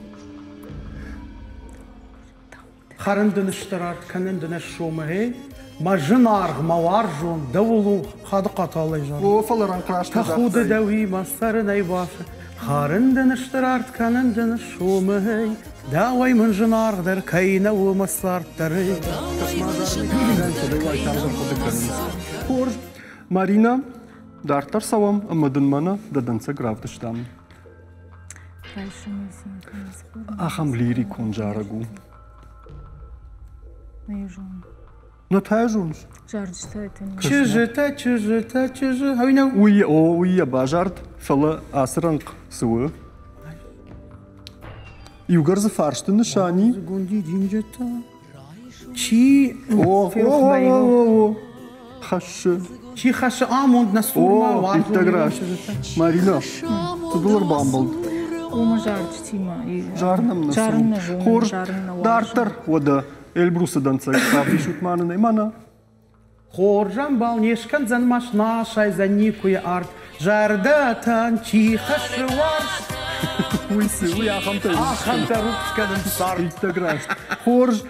B: Хӕрын дын стыр арт, кӕнын дын ӕз сомы, гъей. Мӕ зынаргъ, мӕ уарзон, дӕуыл у Хадыхъаты Аллайы зарӕг.
A: О, фӕлӕ рӕнхъ раст
B: Тӕхуды дӕуимӕ цӕрынӕй бафы. Хӕрын дын стыр арт, кӕнын дын сомы, гъей. Дӕуӕй мын зынаргъдӕр кӕй нӕ у мӕ цард дӕр, ей.
A: Хорз. Марина, дарддӕр цӕуӕм ӕмӕ дын мӕнӕ дӕ дӕнцӕг равдыстам. Ахӕм лирикон зарӕг у. Нӕ та зоныс?
B: Чызджытӕ, чызджытӕ, чызджы. Ӕви нӕу?
A: Уый, о, уый йӕ базард, фӕлӕ ацы рӕнхъ цы у? Иугӕр дзы фарсты нысан и.
B: Чи
A: О, о, о, о, хӕссы.
B: Чи хӕссы амонд нӕ цурмӕ,
A: О, иттӕг раст. Марина, цы дыл ӕрбамбӕлд?
C: Ома зарджытимӕ.
A: Зарынӕм нӕ цӕуы. Хорз, дарддӕр уӕдӕ Эльбрусы дӕнцӕг равдисут ма нын ӕй мӕнӕ.
B: Хорз ӕмбал не скӕндзӕн ма снасайдзӕн никуы йӕ арт. Зӕрдӕтӕн чи хӕссы уарзт.
A: Уый цы, уый ахӕмтӕ
B: Ахӕмтӕ рухс кӕнынц цард.
A: Иттӕг раст. Хорз,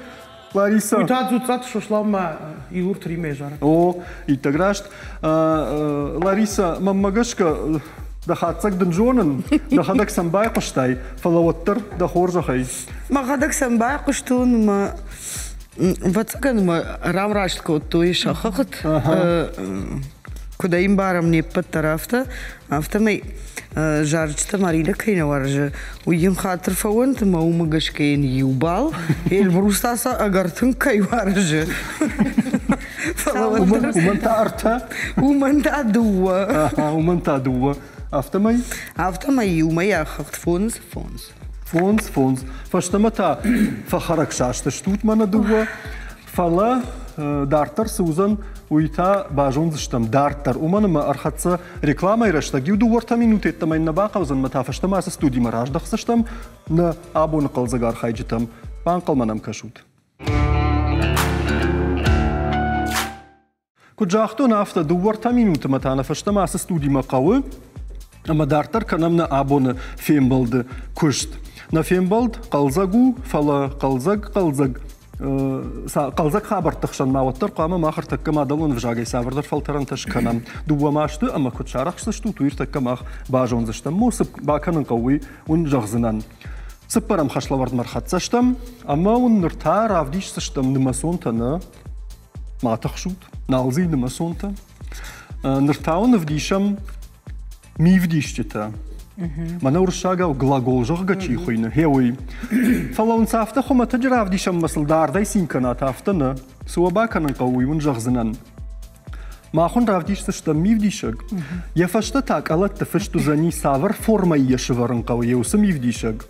A: Лариса.
B: Уый та Дзуццаты Сосланмӕ Илур Тримӕ зарӕг.
A: О, иттӕг раст. Лариса, мӕнмӕ гӕсгӕ, дӕ хатдзӕг дын зонын, дӕхӕдӕг сӕм байхъуыстай, фӕлӕ уӕддӕр дӕ хорзӕхӕй.
D: Мӕхӕдӕг сӕм байхъуыстон мӕ ӕвӕццӕгӕн мӕ рамраст кодтой сӕ хыгъд. Куыд ӕй ӕмбарӕм не ппӕт дӕр афтӕ, афтӕмӕй зарджытӕ Маринӕ кӕй нӕ уарзы, уый йын хатыр фӕуӕнт ӕмӕ уымӕ гӕсгӕ йын иу бал, Эльбрус та сӕ ӕгӕр тынг кӕй уарзы.
A: Уымӕн та ӕртӕ?
D: Уымӕн та дыууӕ.
A: Уымӕн та дыууӕ. Афтӕмӕй?
D: Афтӕмӕй иумӕйаг хыгъд фондз фондз.
A: Фондз фондз. Фӕстӕмӕ та фӕхӕрӕг састыстут мӕнӕ дыууӕ. Фӕлӕ дарддӕр цы уыдзӕн, уый та базондзыстӕм дарддӕр. Уымӕн ӕмӕ ӕрхӕццӕ рекламӕйы рӕстӕг иу дыууӕ-ӕртӕ минуты йеддӕмӕ йын нӕ бахъӕудзӕн ӕмӕ та фӕстӕмӕ ацы студимӕ раздӕхдзыстӕм нӕ абоны хъӕлдзӕг архайджытӕм. Банхъӕлмӕ нӕм кӕсут. Куыд загътон, афтӕ дыууӕ-ӕртӕ минутмӕ та нӕ фӕстӕмӕ ацы студимӕ хъӕуы ӕмӕ дарддӕр кӕнӕм нӕ абоны фембӕлды куыст. Нӕ фембӕлд хъӕлдзӕг у, фӕлӕ хъӕлдзӕг хъӕлдзӕг хъӕлдзӕг хабӕртты хсӕн ма уӕддӕр хъуамӕ мах ӕртӕккӕ мадӕлон ӕвзагӕй цавӕрдӕр фӕлтӕрӕнтӕ скӕнӕм. Дыууӕ масты ӕмӕ куыд сарӕхсдзыстут, уый ӕртӕккӕ мах базондзыстӕм. Мо цы бакӕнын хъӕуы, уый уын зӕгъдзынӕн. Цыппӕрӕм хӕслӕвӕрдмӕ ӕрхӕццӕ стӕм ӕмӕ уын ныр та равдисдзыстӕм нымӕцонтӕ нӕ Ма тыхсут, нал дзы и нымӕцонтӕ. Ныр та уын ӕвдисӕм мивдисджытӕ. Мӕнӕ уырыссагау глагол зӕгъгӕ чи хуыйны, гъе уый. Фӕлӕ уын цы афтӕ хуымӕтӕджы равдисӕм ӕмӕ сыл дардӕй цин кӕнат, афтӕ нӕ. Цы уӕ бакӕнын хъӕуы, уый уын зӕгъдзынӕн. Мах уын равдисдзыстӕм мивдисӕг. Йӕ фӕстӕ та къӕлӕтты фыст уыдзӕни, цавӕр формӕйы йӕ сывӕрын хъӕуы, йӕ уыцы мивдисӕг.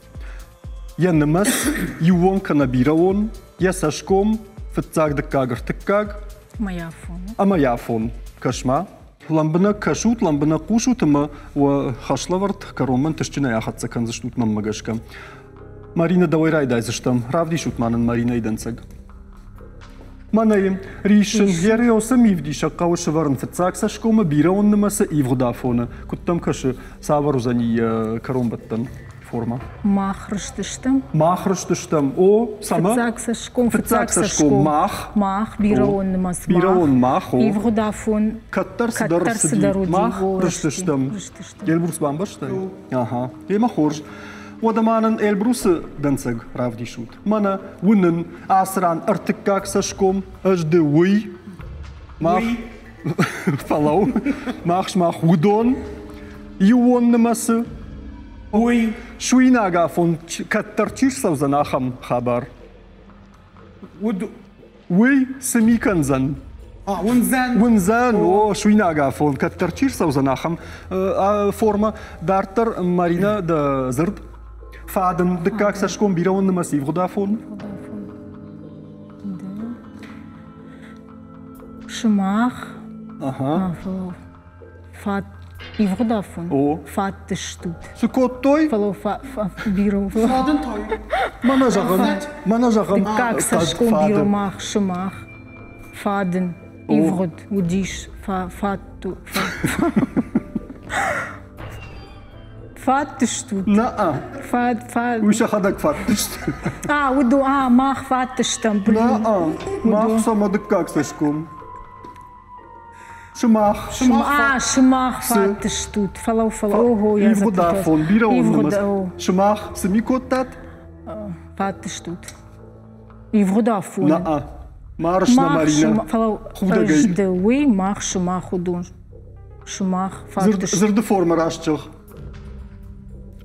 A: Йӕ нымӕц иууон кӕнӕ бирӕон, йӕ цӕсгом, фыццаг, дыккаг, ӕртыккаг ӕмӕ йӕ афон. Кӕс-ма, лӕмбынӕг кӕсут, лӕмбынӕг хъусут ӕмӕ уӕ хӕслӕвӕрд кӕронмӕ ӕнтыстджынӕй ахӕццӕ кӕндзыстут мӕнмӕ гӕсгӕ. Маринӕ, дӕуӕй райдайдзыстӕм. Равдисут ма нын Маринӕйы дӕнцӕг. Мӕнӕ риссын, Гериосы мивдисӕг хъӕуы сывӕрын фыццаг цӕсгомы бирӕон нымӕцы ивгъуыд афоны. Куыд дӕм кӕсы, цавӕр уыдзӕни йӕ кӕронбӕттӕн? формӕ.
C: Мах рыстыстӕм.
A: Мах рыстыстӕм. О, цӕмӕ?
C: Фыццаг цӕсгом,
A: фыццаг цӕсгом, мах.
C: Мах, бирӕон нымӕц, мах.
A: Бирӕон мах, о.
C: Ивгъуыд афон.
A: Кӕддӕр цыдӕр цыди. Мах рыстыстӕм. Эльбрус бамбӕрстай? Аха. Емӕ хорз. Уӕдӕ ма нын Эльбрусы дӕнцӕг равдисут. Мӕнӕ уынын ацы ран ӕртыккаг цӕсгом, ӕз ды уый. Мах фӕлӕуу, мах сымах уыдон иууон нымӕцы.
B: Уый
A: суинаг афон кӕддӕр чи рцӕудзӕн ахӕм хабар?
B: Уыд
A: Уый цы ми кӕндзӕн?
B: А, уындзӕн.
A: Уындзӕн, о, суинаг афон кӕддӕр чи рцӕудзӕн ахӕм формӕ. Дарддӕр, Маринӕ, дӕ дзырд. Фадын, дыккаг цӕсгом бирӕон нымӕц ивгъуыд афон.
C: Сымах. Ага. Фат ивгъуыд афон.
A: О.
C: Фаттыстут.
A: Цы кодтой?
C: Фӕлӕ бирӕ.
B: Фадын той.
A: Мӕнӕ зӕгъын, мӕнӕ зӕгъын.
C: Дыккаг цӕсгом бирӕ мах, сымах. Фадын. Ивгъуыд уыдис. Фатту. Фаттыстут.
A: На-а.
C: Фад, фад.
A: Уый сӕхӕдӕг фаттысты.
C: А, уыдо, а, мах фаттыстӕм.
A: На-а. Мах сӕмӕ дыккаг цӕсгом. Сымах.
C: А, сымах фаттыстут. Фӕлӕу, фӕлӕу, ого,
A: йӕ Ивгъуыд афон, бирӕ нымӕц. Сымах цы ми кодтат?
C: Фаттыстут. Ивгъуыд афон.
A: На-а. Марш на Марина.
C: Фӕлӕу, ӕз уый, мах, сымах уыдон. Сымах фаттыстут.
A: Дзырды формӕ раст зӕгъ.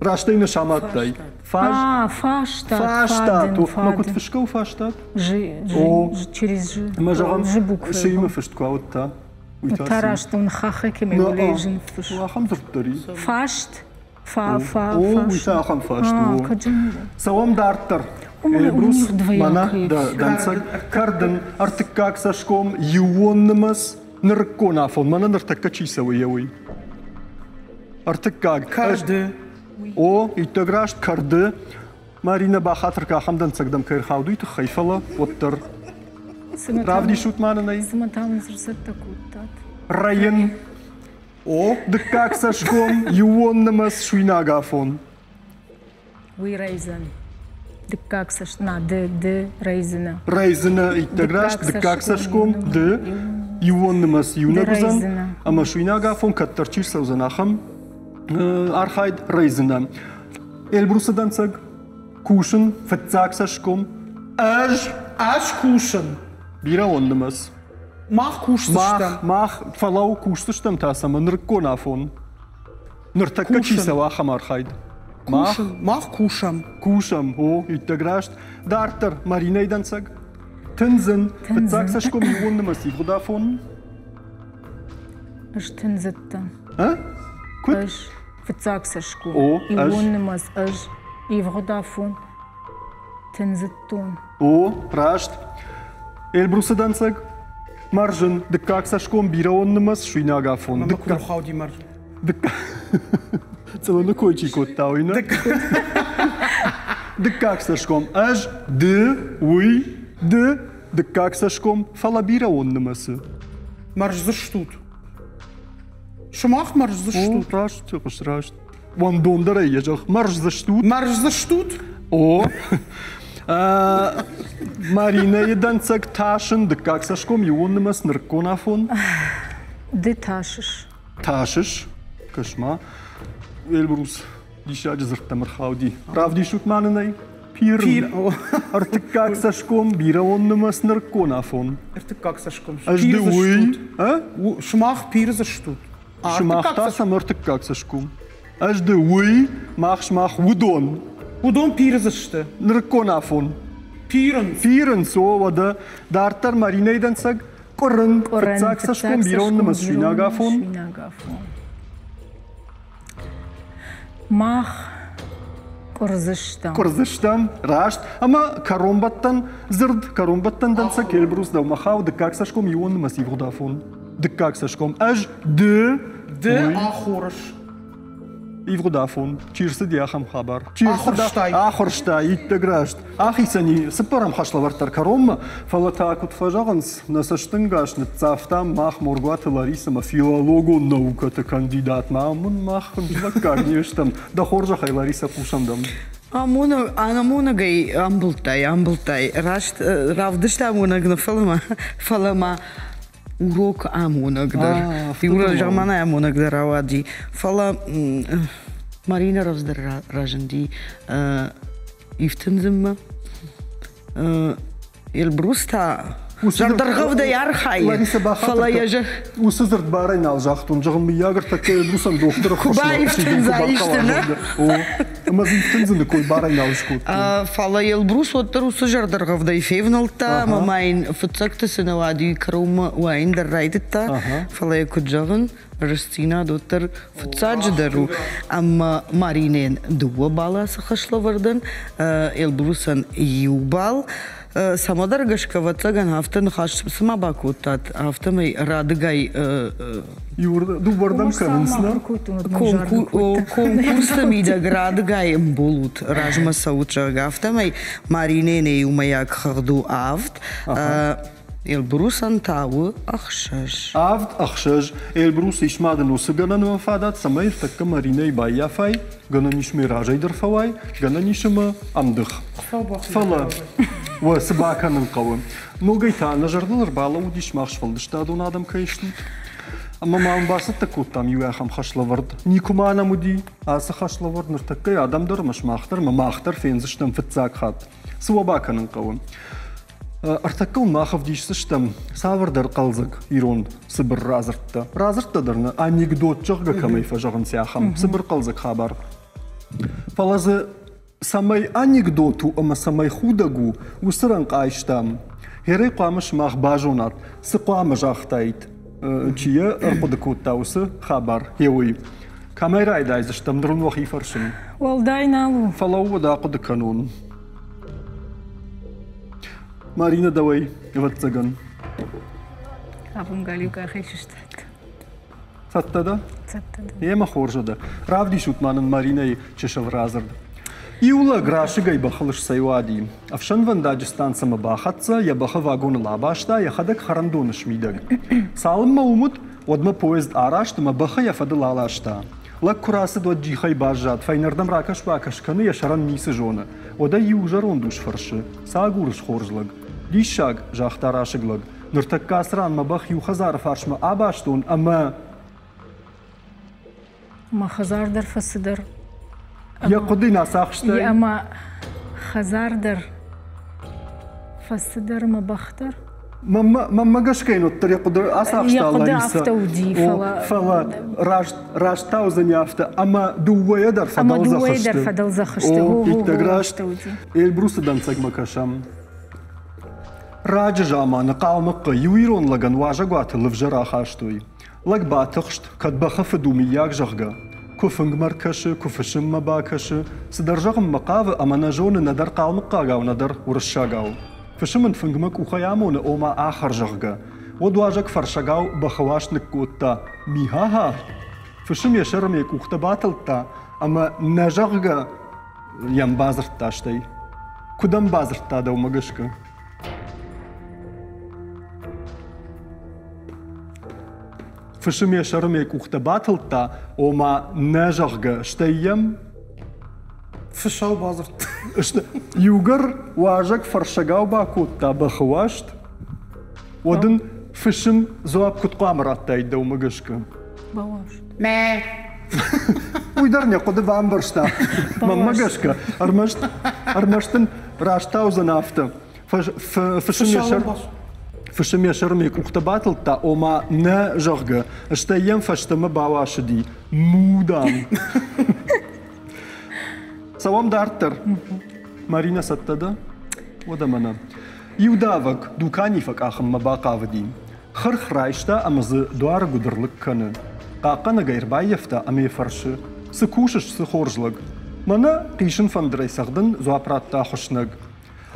A: Раст ӕй нӕ самадтай.
C: Фастат.
A: Фастат. Ма куыд фысгӕ у фастат?
C: Ж,
A: О.
C: Через Ж.
A: Ӕмӕ зӕгъӕм,
C: Ж буквы.
A: Ш-имӕ фыст куы ауыдта.
C: Уый та раст он хахекеме улежин фыш.
A: Ахӕм дзырд дӕр и.
C: Фаст. Фа, фа,
A: О, уый та ахӕм фаст у. Цӕуӕм дарддӕр. Эльбрус, мӕнӕ дӕнцӕг, кӕрдын, ӕртыккаг цӕсгом, иууон нымӕц, нырыккон афон, мӕнӕ ныртӕккӕ чи цӕуы, йӕ уый. Ӕртыккаг.
B: Кӕрды.
A: О, иттӕг раст кӕрды. Марина бахатыр кӕ, ахӕм дӕнцӕг дӕм кӕй ӕрхауд, уый тыххӕй, фӕлӕ уӕддӕр. Равдисут ма нын ӕй.
C: Цымӕ та мын ӕрцӕттӕ кодтат?
A: Райын.
B: О.
A: Дыккаг цӕсгом, иууон нымӕц, суинаг афон.
C: Уый райдзӕн. Дыккаг цӕст, на, ды, ды райдзынӕ.
A: Райдзынӕ, иттӕг раст, дыккаг цӕсгом, ды, иууон нымӕц иунӕг уыдзӕн, ӕмӕ суинаг афон кӕддӕр чи рцӕудзӕн, ахӕм архайд райдзынӕ. Эльбрусы дӕнцӕг, кусын, фыццаг цӕсгом, ӕз.
B: Ӕз кусын.
A: Бирӕон нымӕц.
B: Мах кусдзыстӕм.
A: Мах, фӕлӕуу, кусдзыстӕм та цӕмӕ нырыккон афон. Ныртӕккӕ чи цӕуы, ахӕм архайд.
B: Мах, мах кусӕм.
A: Кусӕм, о, иттӕг раст. Дарддӕр Маринӕйы дӕнцӕг. Тындзын. Фыццаг цӕсгом иууон нымӕц ивгъуыд афон.
C: Ӕз тындзыдтӕн.
A: А? Куыд?
C: Ӕз фыццаг цӕсгом.
A: О, ӕз.
C: Иууон нымӕц ӕз. Ивгъуыд афон. Тындзыдтон.
A: О, раст. Эльбрусы дӕнцӕг. Мӕрзын. Дыккаг цӕсгом бирӕон нымӕц суинаг афон.
B: Дыккаг хауди мӕрзын.
A: Цъылыны кой чи кодта, уый нӕ? Дыккаг цӕсгом. Ӕз, ды, уый, ды. Дыккаг цӕсгом, фӕлӕ бирӕон нымӕцы.
B: Мӕрздзыстут. Сымах мӕрздзыстут.
A: О, раст, хъус, раст. Уӕндондӕрӕй йӕ зӕгъ. Мӕрздзыстут.
B: Мӕрздзыстут?
A: О. Маринӕйы дӕнцӕг тасын, дыккаг цӕсгом иууон нымӕц нырыккон афон.
C: Ды тасыс.
A: Тасыс? Кӕс-ма, Эльбрус, диссаджы дзырдтӕм ӕрхауди. Равдисут ма нын ӕй. Пир. Ӕртыккаг цӕсгом, бирӕон нымӕц нырыккон афон.
B: Ӕртыккаг цӕсгом.
A: Ӕз ды уый, а?
B: Сымах пирдзыстут.
A: Сымах та сӕм ӕртыккаг цӕсгом. Ӕз ды уый, мах сымах уыдон.
B: Уыдон пирдзысты.
A: Нырыккон афон.
B: Пирынц.
A: Пирынц, о, уӕдӕ. Дарддӕр Маринӕйы дӕнцӕг. Къуырын, фыццаг цӕсгом бирӕон нымӕц суинаг афон.
C: Мах къуырдзыстӕм.
A: Къуырдзыстӕм, раст. Ӕмӕ кӕронбӕттӕн дзырд, кӕронбӕттӕн дӕнцӕг Эльбрус дӕумӕ хауы дыккаг цӕсгом иуон нымӕц ивгъуыд афон. Дыккаг цӕсгом. Ӕз, ды.
B: Ды ахорыс.
A: Ивгъуыд афон, чи рцыди ахӕм хабар? Чи
B: Ахуырстай.
A: Ахуырста, иттӕг раст. Ахицӕн и цыппӕрӕм хӕслӕвӕрд дӕр кӕронмӕ, фӕлӕ та, куыд фӕзӕгъынц, нӕ цӕстӕнгас ныццавтам мах Моргуаты Ларисӕмӕ филологон наукӕты кандидатмӕ. Ам мах хынджылӕггаг не стӕм. Дӕ хорзӕхӕй, Ларисӕ, хъусӕм дӕм.
D: Амонӕгӕй амбылдтай, амбылдтай. Раст равдыст амонӕг нӕ, фӕлӕ ма урок амонӕг дӕр. Заманай амонӕг дӕр рауади. Фӕлӕ Марина рӕвдздӕр разынди ифтындзынмӕ. Эльбрус та зӕрдӕргъӕвдӕй архайы, фӕлӕ йӕ
A: Уыцы дзырд барӕй нал загътон, зӕгъын, мыййаг ӕртӕккӕ Эльбрусӕн дохтыры
D: Куы баифтындза исты, нӕ?
A: Ӕмӕ дзы ифтындзыны кой барӕй нал скодтон.
D: Фӕлӕ Эльбрус уӕддӕр уыцы зӕрдӕргъӕвдӕй февнӕлдта, ӕмӕ ма йын фыццӕгты цы нӕ уади, кӕронмӕ уайын дӕр райдыдта. Фӕлӕ йӕ куыд зӕгъын, рӕстдзинад уӕддӕр фыццаджыдӕр у. Ӕмӕ Маринӕйӕн дыууӕ бӕласы хӕслӕвӕрдӕн, Эльбрусӕн иу бал. Цӕмӕдӕр гӕсгӕ, ӕвӕццӕгӕн, афтӕ ныхас цыма бакодтат, афтӕмӕй радыгай
A: Дыууӕрдӕм кӕнынц, нӕ?
D: Конкурсты мидӕг радыгай ӕмбулут, размӕ цӕут, зӕгъгӕ, афтӕмӕй Маринӕйӕн иумӕйаг хыгъд у авд, Эльбрусӕн та у ӕхсӕз.
A: Авд, ӕхсӕз. Эльбрус, ис ма дын уыцы гӕнӕн фадат, цӕмӕй ӕртӕккӕ Маринӕйы баййафай, гӕнӕн ис ме разӕй дӕр фӕуай, гӕнӕн ис ӕмӕ ӕмдых. Фӕлӕ уӕ цы бакӕнын хъӕуы? Ногӕй та нӕ зӕрдыл ӕрбалӕууыдис мах сфӕлдыстадон адӕм кӕй стут. Ӕмӕ ма уын бацӕттӕ кодтам иу ахӕм хӕслӕвӕрд. Никуы ма нӕм уыди ацы хӕслӕвӕрд ныртӕккӕ адӕм дӕр ӕмӕ сымах дӕр ӕмӕ мах дӕр фендзыстӕм фыццаг хатт. Цы уӕ бакӕнын хъӕуы? Ӕртӕккӕ уын мах ӕвдисдзыстӕм цавӕрдӕр хъӕлдзӕг ирон цыбыр радзырдтӕ. Радзырдтӕ дӕр нӕ анекдот, зӕгъгӕ, кӕмӕй фӕзӕгъынц, ахӕм цыбыр хъӕлдзӕг хабар. Фӕлӕ дзы цӕмӕй анекдот у ӕмӕ цӕмӕй худӕг у, уыцы рӕнхъ айстам. Херӕй хъуамӕ сымах базонат, цы хъуамӕ загътаид, чи йӕ ӕрхъуыды кодта, уыцы хабар, гъе уый. Кӕмӕй райдайдзыстӕм, ныр уын уӕхи фӕрсын.
C: Уӕлдай нал у.
A: Фӕлӕууӕд ахъуыды кӕнон. Марина, дӕуӕй, ӕвӕццӕгӕн.
C: Абон галиу къахӕй сыстад.
A: Цӕттӕ дӕ?
C: Цӕттӕ дӕн.
A: Емӕ хорз дӕ. Равдисут ма нын Маринӕйы чысыл радзырд. Иу лӕг расыгӕй бӕхыл сцӕйуади. Ӕфсӕнвӕндаджы станцӕмӕ бахӕццӕ, йӕ бӕхы вагоныл абаста, йӕхӕдӕг хӕрӕндоны смидӕг. Цалынмӕ уым уыд, уӕдмӕ поезд араст ӕмӕ бӕхы йӕ фӕдыл аласта. Лӕг куы рацыд, уӕд джихӕй баззад, фӕйнӕрдӕм ракӕс-бакӕс кӕны, йӕ сӕрӕн ницы зоны. Уӕд ӕй иу зӕронд ус фӕрсы: «Цы агурыс, хорз лӕг?» «Диссаг, загъта расыг лӕг. «Ныртӕккӕ ацы ран мӕ бӕх иу хӕдзары фарсмӕ абастон ӕмӕ...»
C: Мӕ хӕдзар дӕр фӕцыдӕр.
A: Йӕ хъуыды йын ацахстай?
C: Ӕмӕ хӕдзар дӕр фӕцыдӕр мӕ бӕх дӕр.
A: Мӕнмӕ гӕсгӕ йын уӕддӕр йӕ хъуыды ацахста
C: Йӕ хъуыды афтӕ уыди, фӕлӕ...
A: Фӕлӕ раст, раст та уыдзӕни афтӕ, ӕмӕ дыууӕйӕ дӕр
C: фӕдӕлдзӕх сты. Ӕмӕ дыууӕйӕ дӕр фӕдӕлдзӕх сты.
A: О, иттӕг раст. Эльбрусы дӕнцӕгмӕ кӕсӕм. Раджы заманы Хъалмыхъхъы иу ирон лӕгӕн уазӕгуаты лывзӕ рахастой. Лӕг батыхст, кӕд бӕхы фыд у мыййаг, зӕгъгӕ. Куы фынгмӕ ркӕсы, куы фысыммӕ бакӕсы, цыдӕр зӕгъынмӕ хъавы ӕмӕ нӕ зоны нӕдӕр хъалмыхъхъагау, нӕдӕр уырыссагау. Фысым ын фынгмӕ къухӕй амоны, ома ахӕр, зӕгъгӕ. Уӕд уазӕг фӕрсӕгау бӕхы уаст ныккодта: «Михаха!» Фысым йӕ сӕрмӕ йӕ къухтӕ батылдта ӕмӕ нӕ зӕгъгӕ йӕм бадзырдта стӕй. Куыд ӕм бадзырдта дӕумӕ гӕсгӕ? Фысым йӕ сӕрмӕ йӕ къухтӕ батылдта, ома нӕ зӕгъгӕ, стӕй йӕм
B: Фысау бадзырдта.
A: Иугӕр уазӕг фӕрсӕгау бакодта бӕхы уаст, уӕд ын фысым дзуапп куыд хъуамӕ радтаид дӕумӕ гӕсгӕ?
C: Бауарзт.
B: Мӕ.
A: Уый дӕр нӕ хъуыды бамбӕрста. Мӕнмӕ гӕсгӕ, ӕрмӕст, ӕрмӕст ын раст таудзӕн афтӕ. Фысым йӕ сӕр фысым йӕ сӕрмӕ йӕ къухтӕ батылдта, ома нӕ, зӕгъгӕ, стӕй йӕм фӕстӕмӕ бауасыди. Му, дам. Цӕуӕм дарддӕр. Марина, цӕттӕ дӕ? Уӕдӕ мӕнӕ. Иу давӕг дукани фӕкъахынмӕ бахъавыди. Хырх райста ӕмӕ дзы дуары гуыдыр лыг кӕны. Хъахъхъӕнӕг ӕй ӕрбаййӕфта ӕмӕ йӕ фӕрсы: «Цы кусыс, цы хорз лӕг?» «Мӕнӕ хъисын фӕндырӕй цӕгъдын», дзуапп радта хуыснӕг.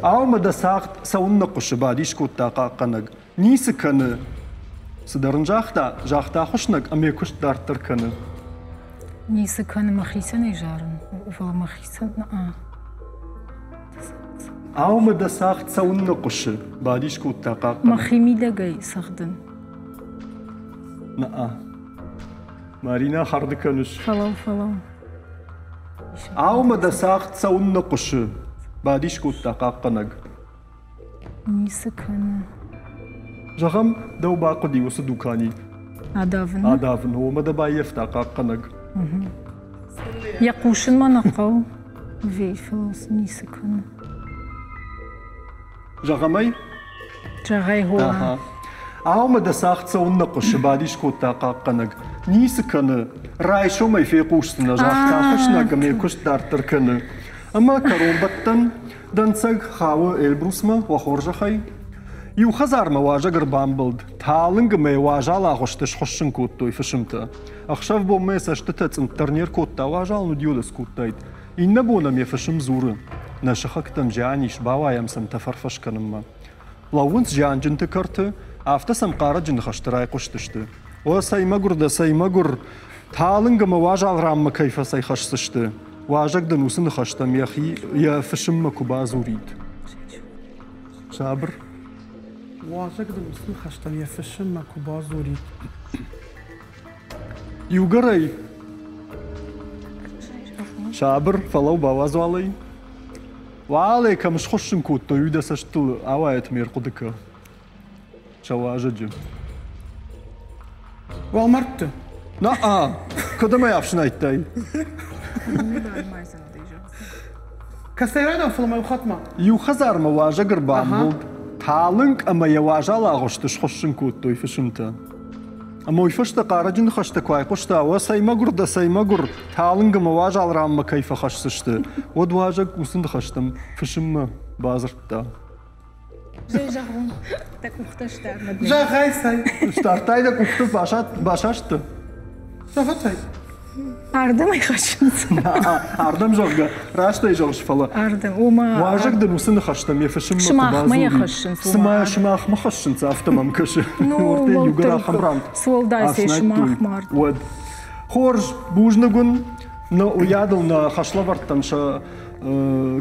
A: «Ау, мӕ дӕ цагъд цӕуыннӕ хъуысы?» бадис кодта хъахъхъӕнӕг. «Ницы кӕны!» Цыдӕр ын загъта, загъта хуыснӕг ӕмӕ йӕ куыст дарддӕр кӕны.
C: Ницы кӕны мӕхицӕн ӕй зарын, фӕлӕ мӕхицӕн
A: Ау, мӕ дӕ цагъд цӕуыннӕ хъуысы? бадис кодта хъахъхъӕнӕг.
C: Мӕхи мидӕгӕй цӕгъдын.
A: На-а. Марина, хӕрды кӕныс?
C: Фӕлӕу, фӕлӕу.
A: Ау, мӕ дӕ цагъд цӕуыннӕ хъуысы? бадис кодта хъахъхъӕнӕг.
C: Ницы кӕны.
A: Зӕгъӕм, дӕу бахъуыди уыцы дукани.
C: Адавын.
A: Адавын, уомӕ дӕ баййӕфта хъахъхъӕнӕг.
C: Йӕ хъусынмӕ нӕ хъӕуы. Вей, фӕлӕ ницы кӕны.
A: Зӕгъӕм ӕй?
C: Зӕгъӕй, хо.
A: Ау, мӕ дӕ цагъд цӕуыннӕ хъуысы, бадис кодта хъахъхъӕнӕг. Ницы кӕны. Райсомӕй фехъусдзынӕ, загъта хуыснӕг ӕмӕ йӕ куыст дарддӕр кӕны. Ӕмӕ кӕронбӕттӕн Дӕнцӕг хауы Эльбрусмӕ, уӕ хорзӕхӕй. Иу хӕдзармӕ уазӕг ӕрбамбылд, талынг ӕмӕ уазал агъуысты схуыссын кодтой фысымтӕ. Ӕхсӕв-бонмӕ йӕ цӕстытӕ цъынддӕр не ркодта, уазал ныдиуд скодтаид. Иннӕ бон ӕм йӕ фысым дзуры: Нӕ сыхӕгтӕм зиан ис, бауайӕм сӕм тӕфӕрфӕс кӕнынмӕ. Лӕууынц зианджынты кӕрты, афтӕ сӕм хъарӕджы ныхӕстӕ райхъуыстысты. О, цӕй мӕгуыр дӕ, цӕй мӕгуыр! Талынг ӕмӕ уазал ранмӕ кӕй фӕцӕйхӕсдзысты. Уазӕг дын уыцы ныхӕстӕм йӕхи йӕ фысыммӕ куы бадзурид. Сабыр.
B: Уазӕг дын уыцы ныхӕстӕм йӕ фысыммӕ куы бадзурид.
A: Иугӕр ӕй сабыр, фӕлӕу бауадз уалӕй. Уалӕй кӕм схуыссын кодтой, уый дӕ цӕстыл ауайӕт ме рхъуыды кӕ. Сӕ уазӕджы.
B: Уӕлмӕрдты.
A: На-а! Кӕдӕм ӕй ӕфснайдтай?
B: Кӕцӕй райдам, фӕлӕ ма иу хатт ма.
A: Иу хӕдзармӕ уазӕг ӕрбамбылд, талынг ӕмӕ йӕ уазал агъуысты схуыссын кодтой фысымтӕ. Ӕмӕ уый фӕстӕ хъарӕджы ныхӕстӕ куы айхъуыста, уӕ цӕй мӕгуыр дӕ, цӕй мӕгуыр, талынг ӕмӕ уазал ранмӕ кӕй фӕхӕсдзысты, уӕд уазӕг уыцы ныхӕстӕм фысыммӕ бадзырдта.
C: Зӕгъон, дӕ къухтӕ стар.
B: Зӕгъай, цӕй.
A: Стардтай дӕ къухты басасты?
B: Зӕгъӕтай.
C: Ардӕм ӕй хӕссынц.
A: Ардӕм, зӕгъгӕ, раст ӕй зӕгъыс, фӕлӕ
C: Ардӕм, ома
A: уазӕг дын уыцы ныхӕстӕм йӕ фысыммӕ куы
C: Сымахмӕ йӕ хӕссынц.
A: Цыма сымахмӕ хӕссынц, афтӕ мӕм кӕсы.
C: Ну,
A: Уӕртӕ иугӕр ахӕм ран
C: Суӕлдай сӕ сымах мард.
A: Уӕд. Хорз, бузныг уын. Нӕ уыйадыл нӕ хӕслӕвӕрдтӕн сӕ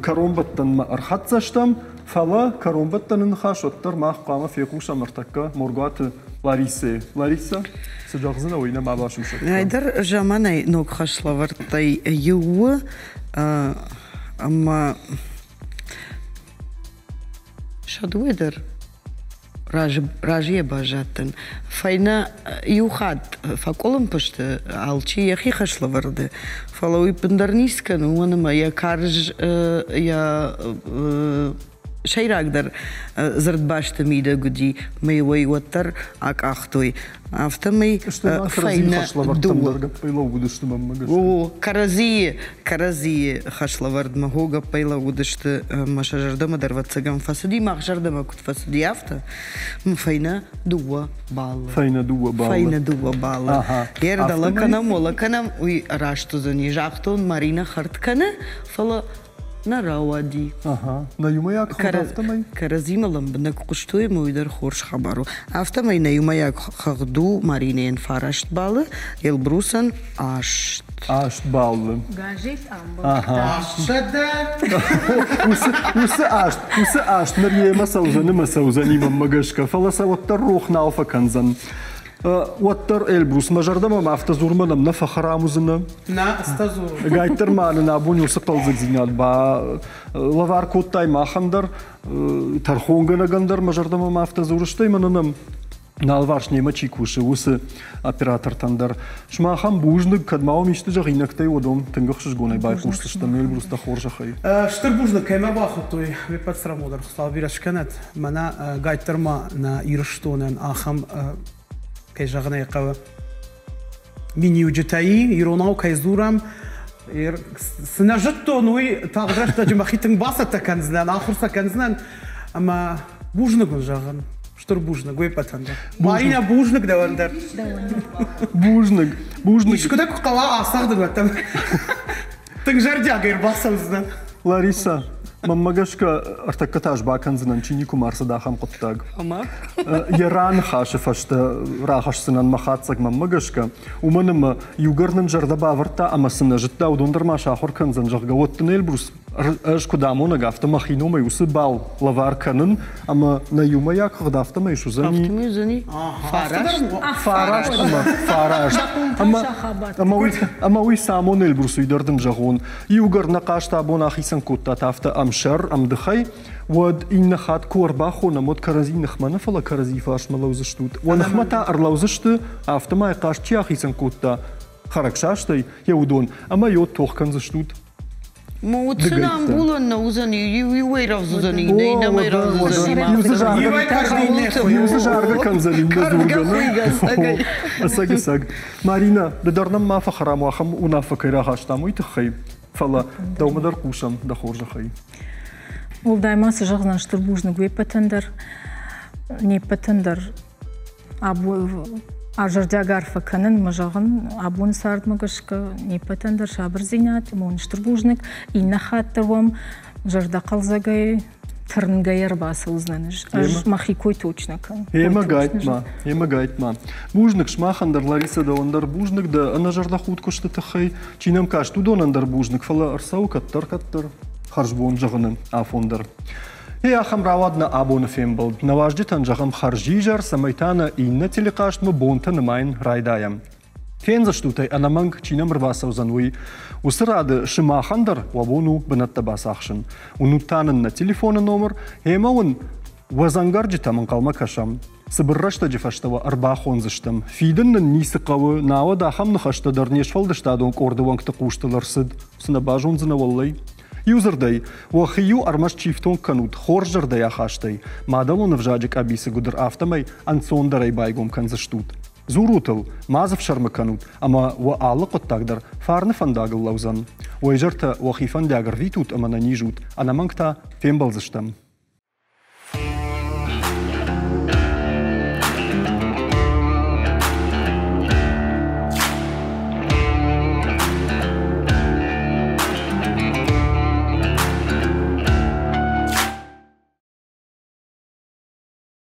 A: кӕронбӕттӕнмӕ ӕрхӕццӕ стӕм, фӕлӕ кӕронбӕттӕны ныхас уӕддӕр мах хъуамӕ фехъусӕм ӕртӕккӕ Моргуаты Ларисӕйы. Ларисӕ, цы зӕгъдзынӕ, уый нӕ ма басусӕг.
D: Ӕндӕр заманай ног хӕслӕвӕрдтӕй иу у, ӕмӕ сӕ дыууӕ дӕр разыйӕ баззадтӕн. Фӕйнӕ иу хатт фӕкъуылымпы сты алчи йӕхи хӕслӕвӕрды, фӕлӕ уый ӕппындӕр ницы кӕны, уымӕн ӕмӕ йӕ карз йӕ сӕйрагдӕр дзырдбасты мидӕг уыди, мӕ уый уӕддӕр акъахтой. Афтӕмӕй фӕйнӕ дыууӕ. О, кӕрӕдзийы кӕрӕдзийы хӕслӕвӕрдмӕ хо гӕппӕй лӕууыдысты ӕмӕ сӕ зӕрдӕмӕ дӕр ӕвӕццӕгӕн фӕцыди, мах зӕрдӕмӕ куыд фӕцыди, афтӕ. Фӕйнӕ дыууӕ баллы.
A: Фӕйнӕ дыууӕ баллы.
D: Фӕйнӕ дыууӕ баллы. Гер дӕлӕ кӕнӕм, уӕлӕ кӕнӕм, уый раст уыдзӕни. Загътон, Маринӕ хӕрд кӕны, фӕлӕ нӕ рауади.
A: Ага, нӕ иумӕйаг хыгъд афтӕмӕй?
D: Кӕрӕдзимӕ лӕмбынӕг хъуыстой ӕмӕ уый дӕр хорз хабар у. Афтӕмӕй нӕ иумӕйаг хыгъд у Маринӕйӕн фараст баллы, Эльбрусӕн аст.
A: Аст баллы.
C: Газет амбылдта.
B: Сӕдӕ!
A: Уыцы аст, уыцы аст ныр йемӕ цӕудзӕн ӕмӕ цӕудзӕни мӕнмӕ гӕсгӕ, фӕлӕ сӕ уӕддӕр рох нал фӕкӕндзӕн. Уӕддӕр Эльбрус, мӕ зӕрдӕмӕ ма афтӕ дзур, мӕнӕн нӕ фӕхӕрам уыдзынӕ.
B: Нӕ, ӕз дзур.
A: Ӕгайтдӕр ма нын абон уыцы хъӕлдзӕгдзинад ба лӕвар кодтай махӕн дӕр, тӕрхонгӕнӕгӕн дӕр мӕ зӕрдӕмӕ ма афтӕ дзурыс, стӕй мӕнӕн ӕм налварс немӕ чи кусы, уыцы оператортӕн дӕр. Сымахӕн бузныг, кӕд ма уӕм исты зӕгъинӕгтӕй, уыдон тынг ӕхсызгонӕй байхъусдзыстӕм Эльбрус дӕ хорзӕхӕй.
B: Стыр бузныг, кӕй мӕ бахуыдтой, уе ппӕт цӕрӕнбон Хуыцау бирӕ скӕнӕд. Мӕнӕ гайддӕр ма нӕ Ирыстонӕн ахӕм, кӕй зӕгъын ӕй хъӕуы, миниуджытӕ и, иронау кӕй дзурӕм, цы нӕ зыдтон, уый тагъд рӕстӕджы мӕхи тынг бацӕттӕ кӕндзынӕн, ахуыр сӕ кӕндзынӕн ӕмӕ бузныг уын зӕгъын. Стыр бузныг уе ппӕтӕн дӕр. Марина, бузныг дӕуӕн дӕр.
A: Бузныг, бузныг.
B: Искуы дӕ куы хъӕуа ацӕгъдын, уӕд дӕм тынг зӕрдиагӕй ӕрбацӕудзынӕн.
A: Лариса, Мӕнмӕ гӕсгӕ, ӕртӕккӕ та ӕз бакӕндзынӕн, чи никуы ма ӕрцыд, ахӕм хъуыддаг.
D: Ӕмӕ?
A: Йӕ раныхасы фӕстӕ рахӕсдзынӕн мӕ хатдзӕг мӕнмӕ гӕсгӕ, уымӕн ӕмӕ иугӕр нын зӕрдӕ бавӕрдта ӕмӕ цы нӕ зыдта, уыдон дӕр ма сахуыр кӕндзӕн, зӕгъгӕ, уӕд дын Эльбрус ӕз куыд амонӕг, афтӕ мӕхи номӕй уыцы бал лӕвар кӕнын, ӕмӕ нӕ иумӕйаг хыгъд афтӕмӕй суыдзӕни.
D: Афтӕмӕй уыдзӕни фараст.
A: Фараст ӕмӕ фараст. Ӕмӕ уый цы амоны, Эльбрус, уый дӕр дын зӕгъон. Иугӕр нӕ хъазт абон ахицӕн кодтат афтӕ ӕмсӕр, ӕмдыхӕй, уӕд иннӕ хатт куы ӕрбахонӕм, уӕд кӕрӕдзи ныхмӕ нӕ, фӕлӕ кӕрӕдзи фарсмӕ лӕудзыстут. Уӕ ныхмӕ та ӕрлӕудзысты, афтӕмӕй хъазт чи ахицӕн кодта, хӕрӕгсастӕй, йӕ уыдон, ӕмӕ йод тох кӕндзыстут.
D: Уыцы амбулӕн нӕ уыдзӕн, иуӕй рӕвдз уыдзӕн, иннӕмӕй рӕвдз уыдзӕн.
A: Иу дзы заргӕ кӕндзӕн, иннӕ дзургӕ. Ӕцӕг, ӕцӕг. Марина, ды дӕр нӕм ма фӕхӕрам ахӕм уынаффӕ кӕй рахастам, уый тыххӕй. Фӕлӕ дӕумӕ дӕр хъусӕм дӕ хорзӕхӕй.
C: Уӕлдай ма цы зӕгъдзӕн стыр бузныг уе ппӕтӕн дӕр, не ппӕтӕн дӕр зӕрдиаг арфӕ кӕнын мӕ зӕгъын, абоны цардмӕ гӕсгӕ не ппӕтӕн дӕр сабырдзинад ӕмӕ уын стыр бузныг. Иннӕ хатт дӕр уӕм зӕрдӕхъӕлдзӕгӕй, тырнгӕйӕ ӕрбацӕудзынӕн ӕз. Ӕз мӕхи кой точно кӕнын.
A: Емӕ гайтма, емӕ гайтма. Бузныг сымахӕн дӕр, Ларисӕ, дӕуӕн дӕр бузныг дӕ ӕнӕзӕрдӕхудт куысты тыххӕй. Чи нӕм каст, уыдонӕн дӕр бузныг, фӕлӕ ӕрцӕуы кӕддӕр-кӕддӕр хӕрзбон зӕгъыны афон дӕр. Ей, ахӕм рауад нӕ абоны фембӕлд. Нӕ уазджытӕн зӕгъӕм хӕрзизӕр, цӕмӕй та нӕ иннӕ телехъазтмӕ бонтӕ нымайын райдайӕм. Фендзыстут ӕй, ӕнӕмӕнг чи нӕм ӕрбацӕудзӕн, уый. Уыцы рады сымахӕн дӕр уӕ бон у бынӕттӕ бацахсын. Уынут та нын нӕ телефоны номыр, ӕмӕ уын уӕ дзӕнгӕрджытӕм ӕнхъӕлмӕ кӕсӕм. Цыбыр рӕстӕджы фӕстӕ уӕ ӕрбахондзыстӕм. Фидын нын ницы хъӕуы, науӕд ахӕм ныхӕстӕ дӕр не сфӕлдыстадон къорды уӕнгты хъустыл ӕрцыд. Цы нӕ базондзынӕ уӕллӕй? Иудзырдӕй, уӕхи-иу ӕрмӕст сифтонг кӕнут хорз зӕрдӕйы ахастӕй, мадӕлон ӕвзаджы къӕбицы гуыдыр афтӕмӕй ӕнцондӕрӕй байгом кӕндзыстут. Дзурут ыл, ма дзы фсӕрмы кӕнут, ӕмӕ уӕ алы хъуыддаг дӕр фарны фӕндагыл лӕудзӕн. Уӕ изӕртӕ уӕхи фӕндиаг ӕрвитут ӕмӕ нӕ низут, ӕнӕмӕнг та фембӕлдзыстӕм.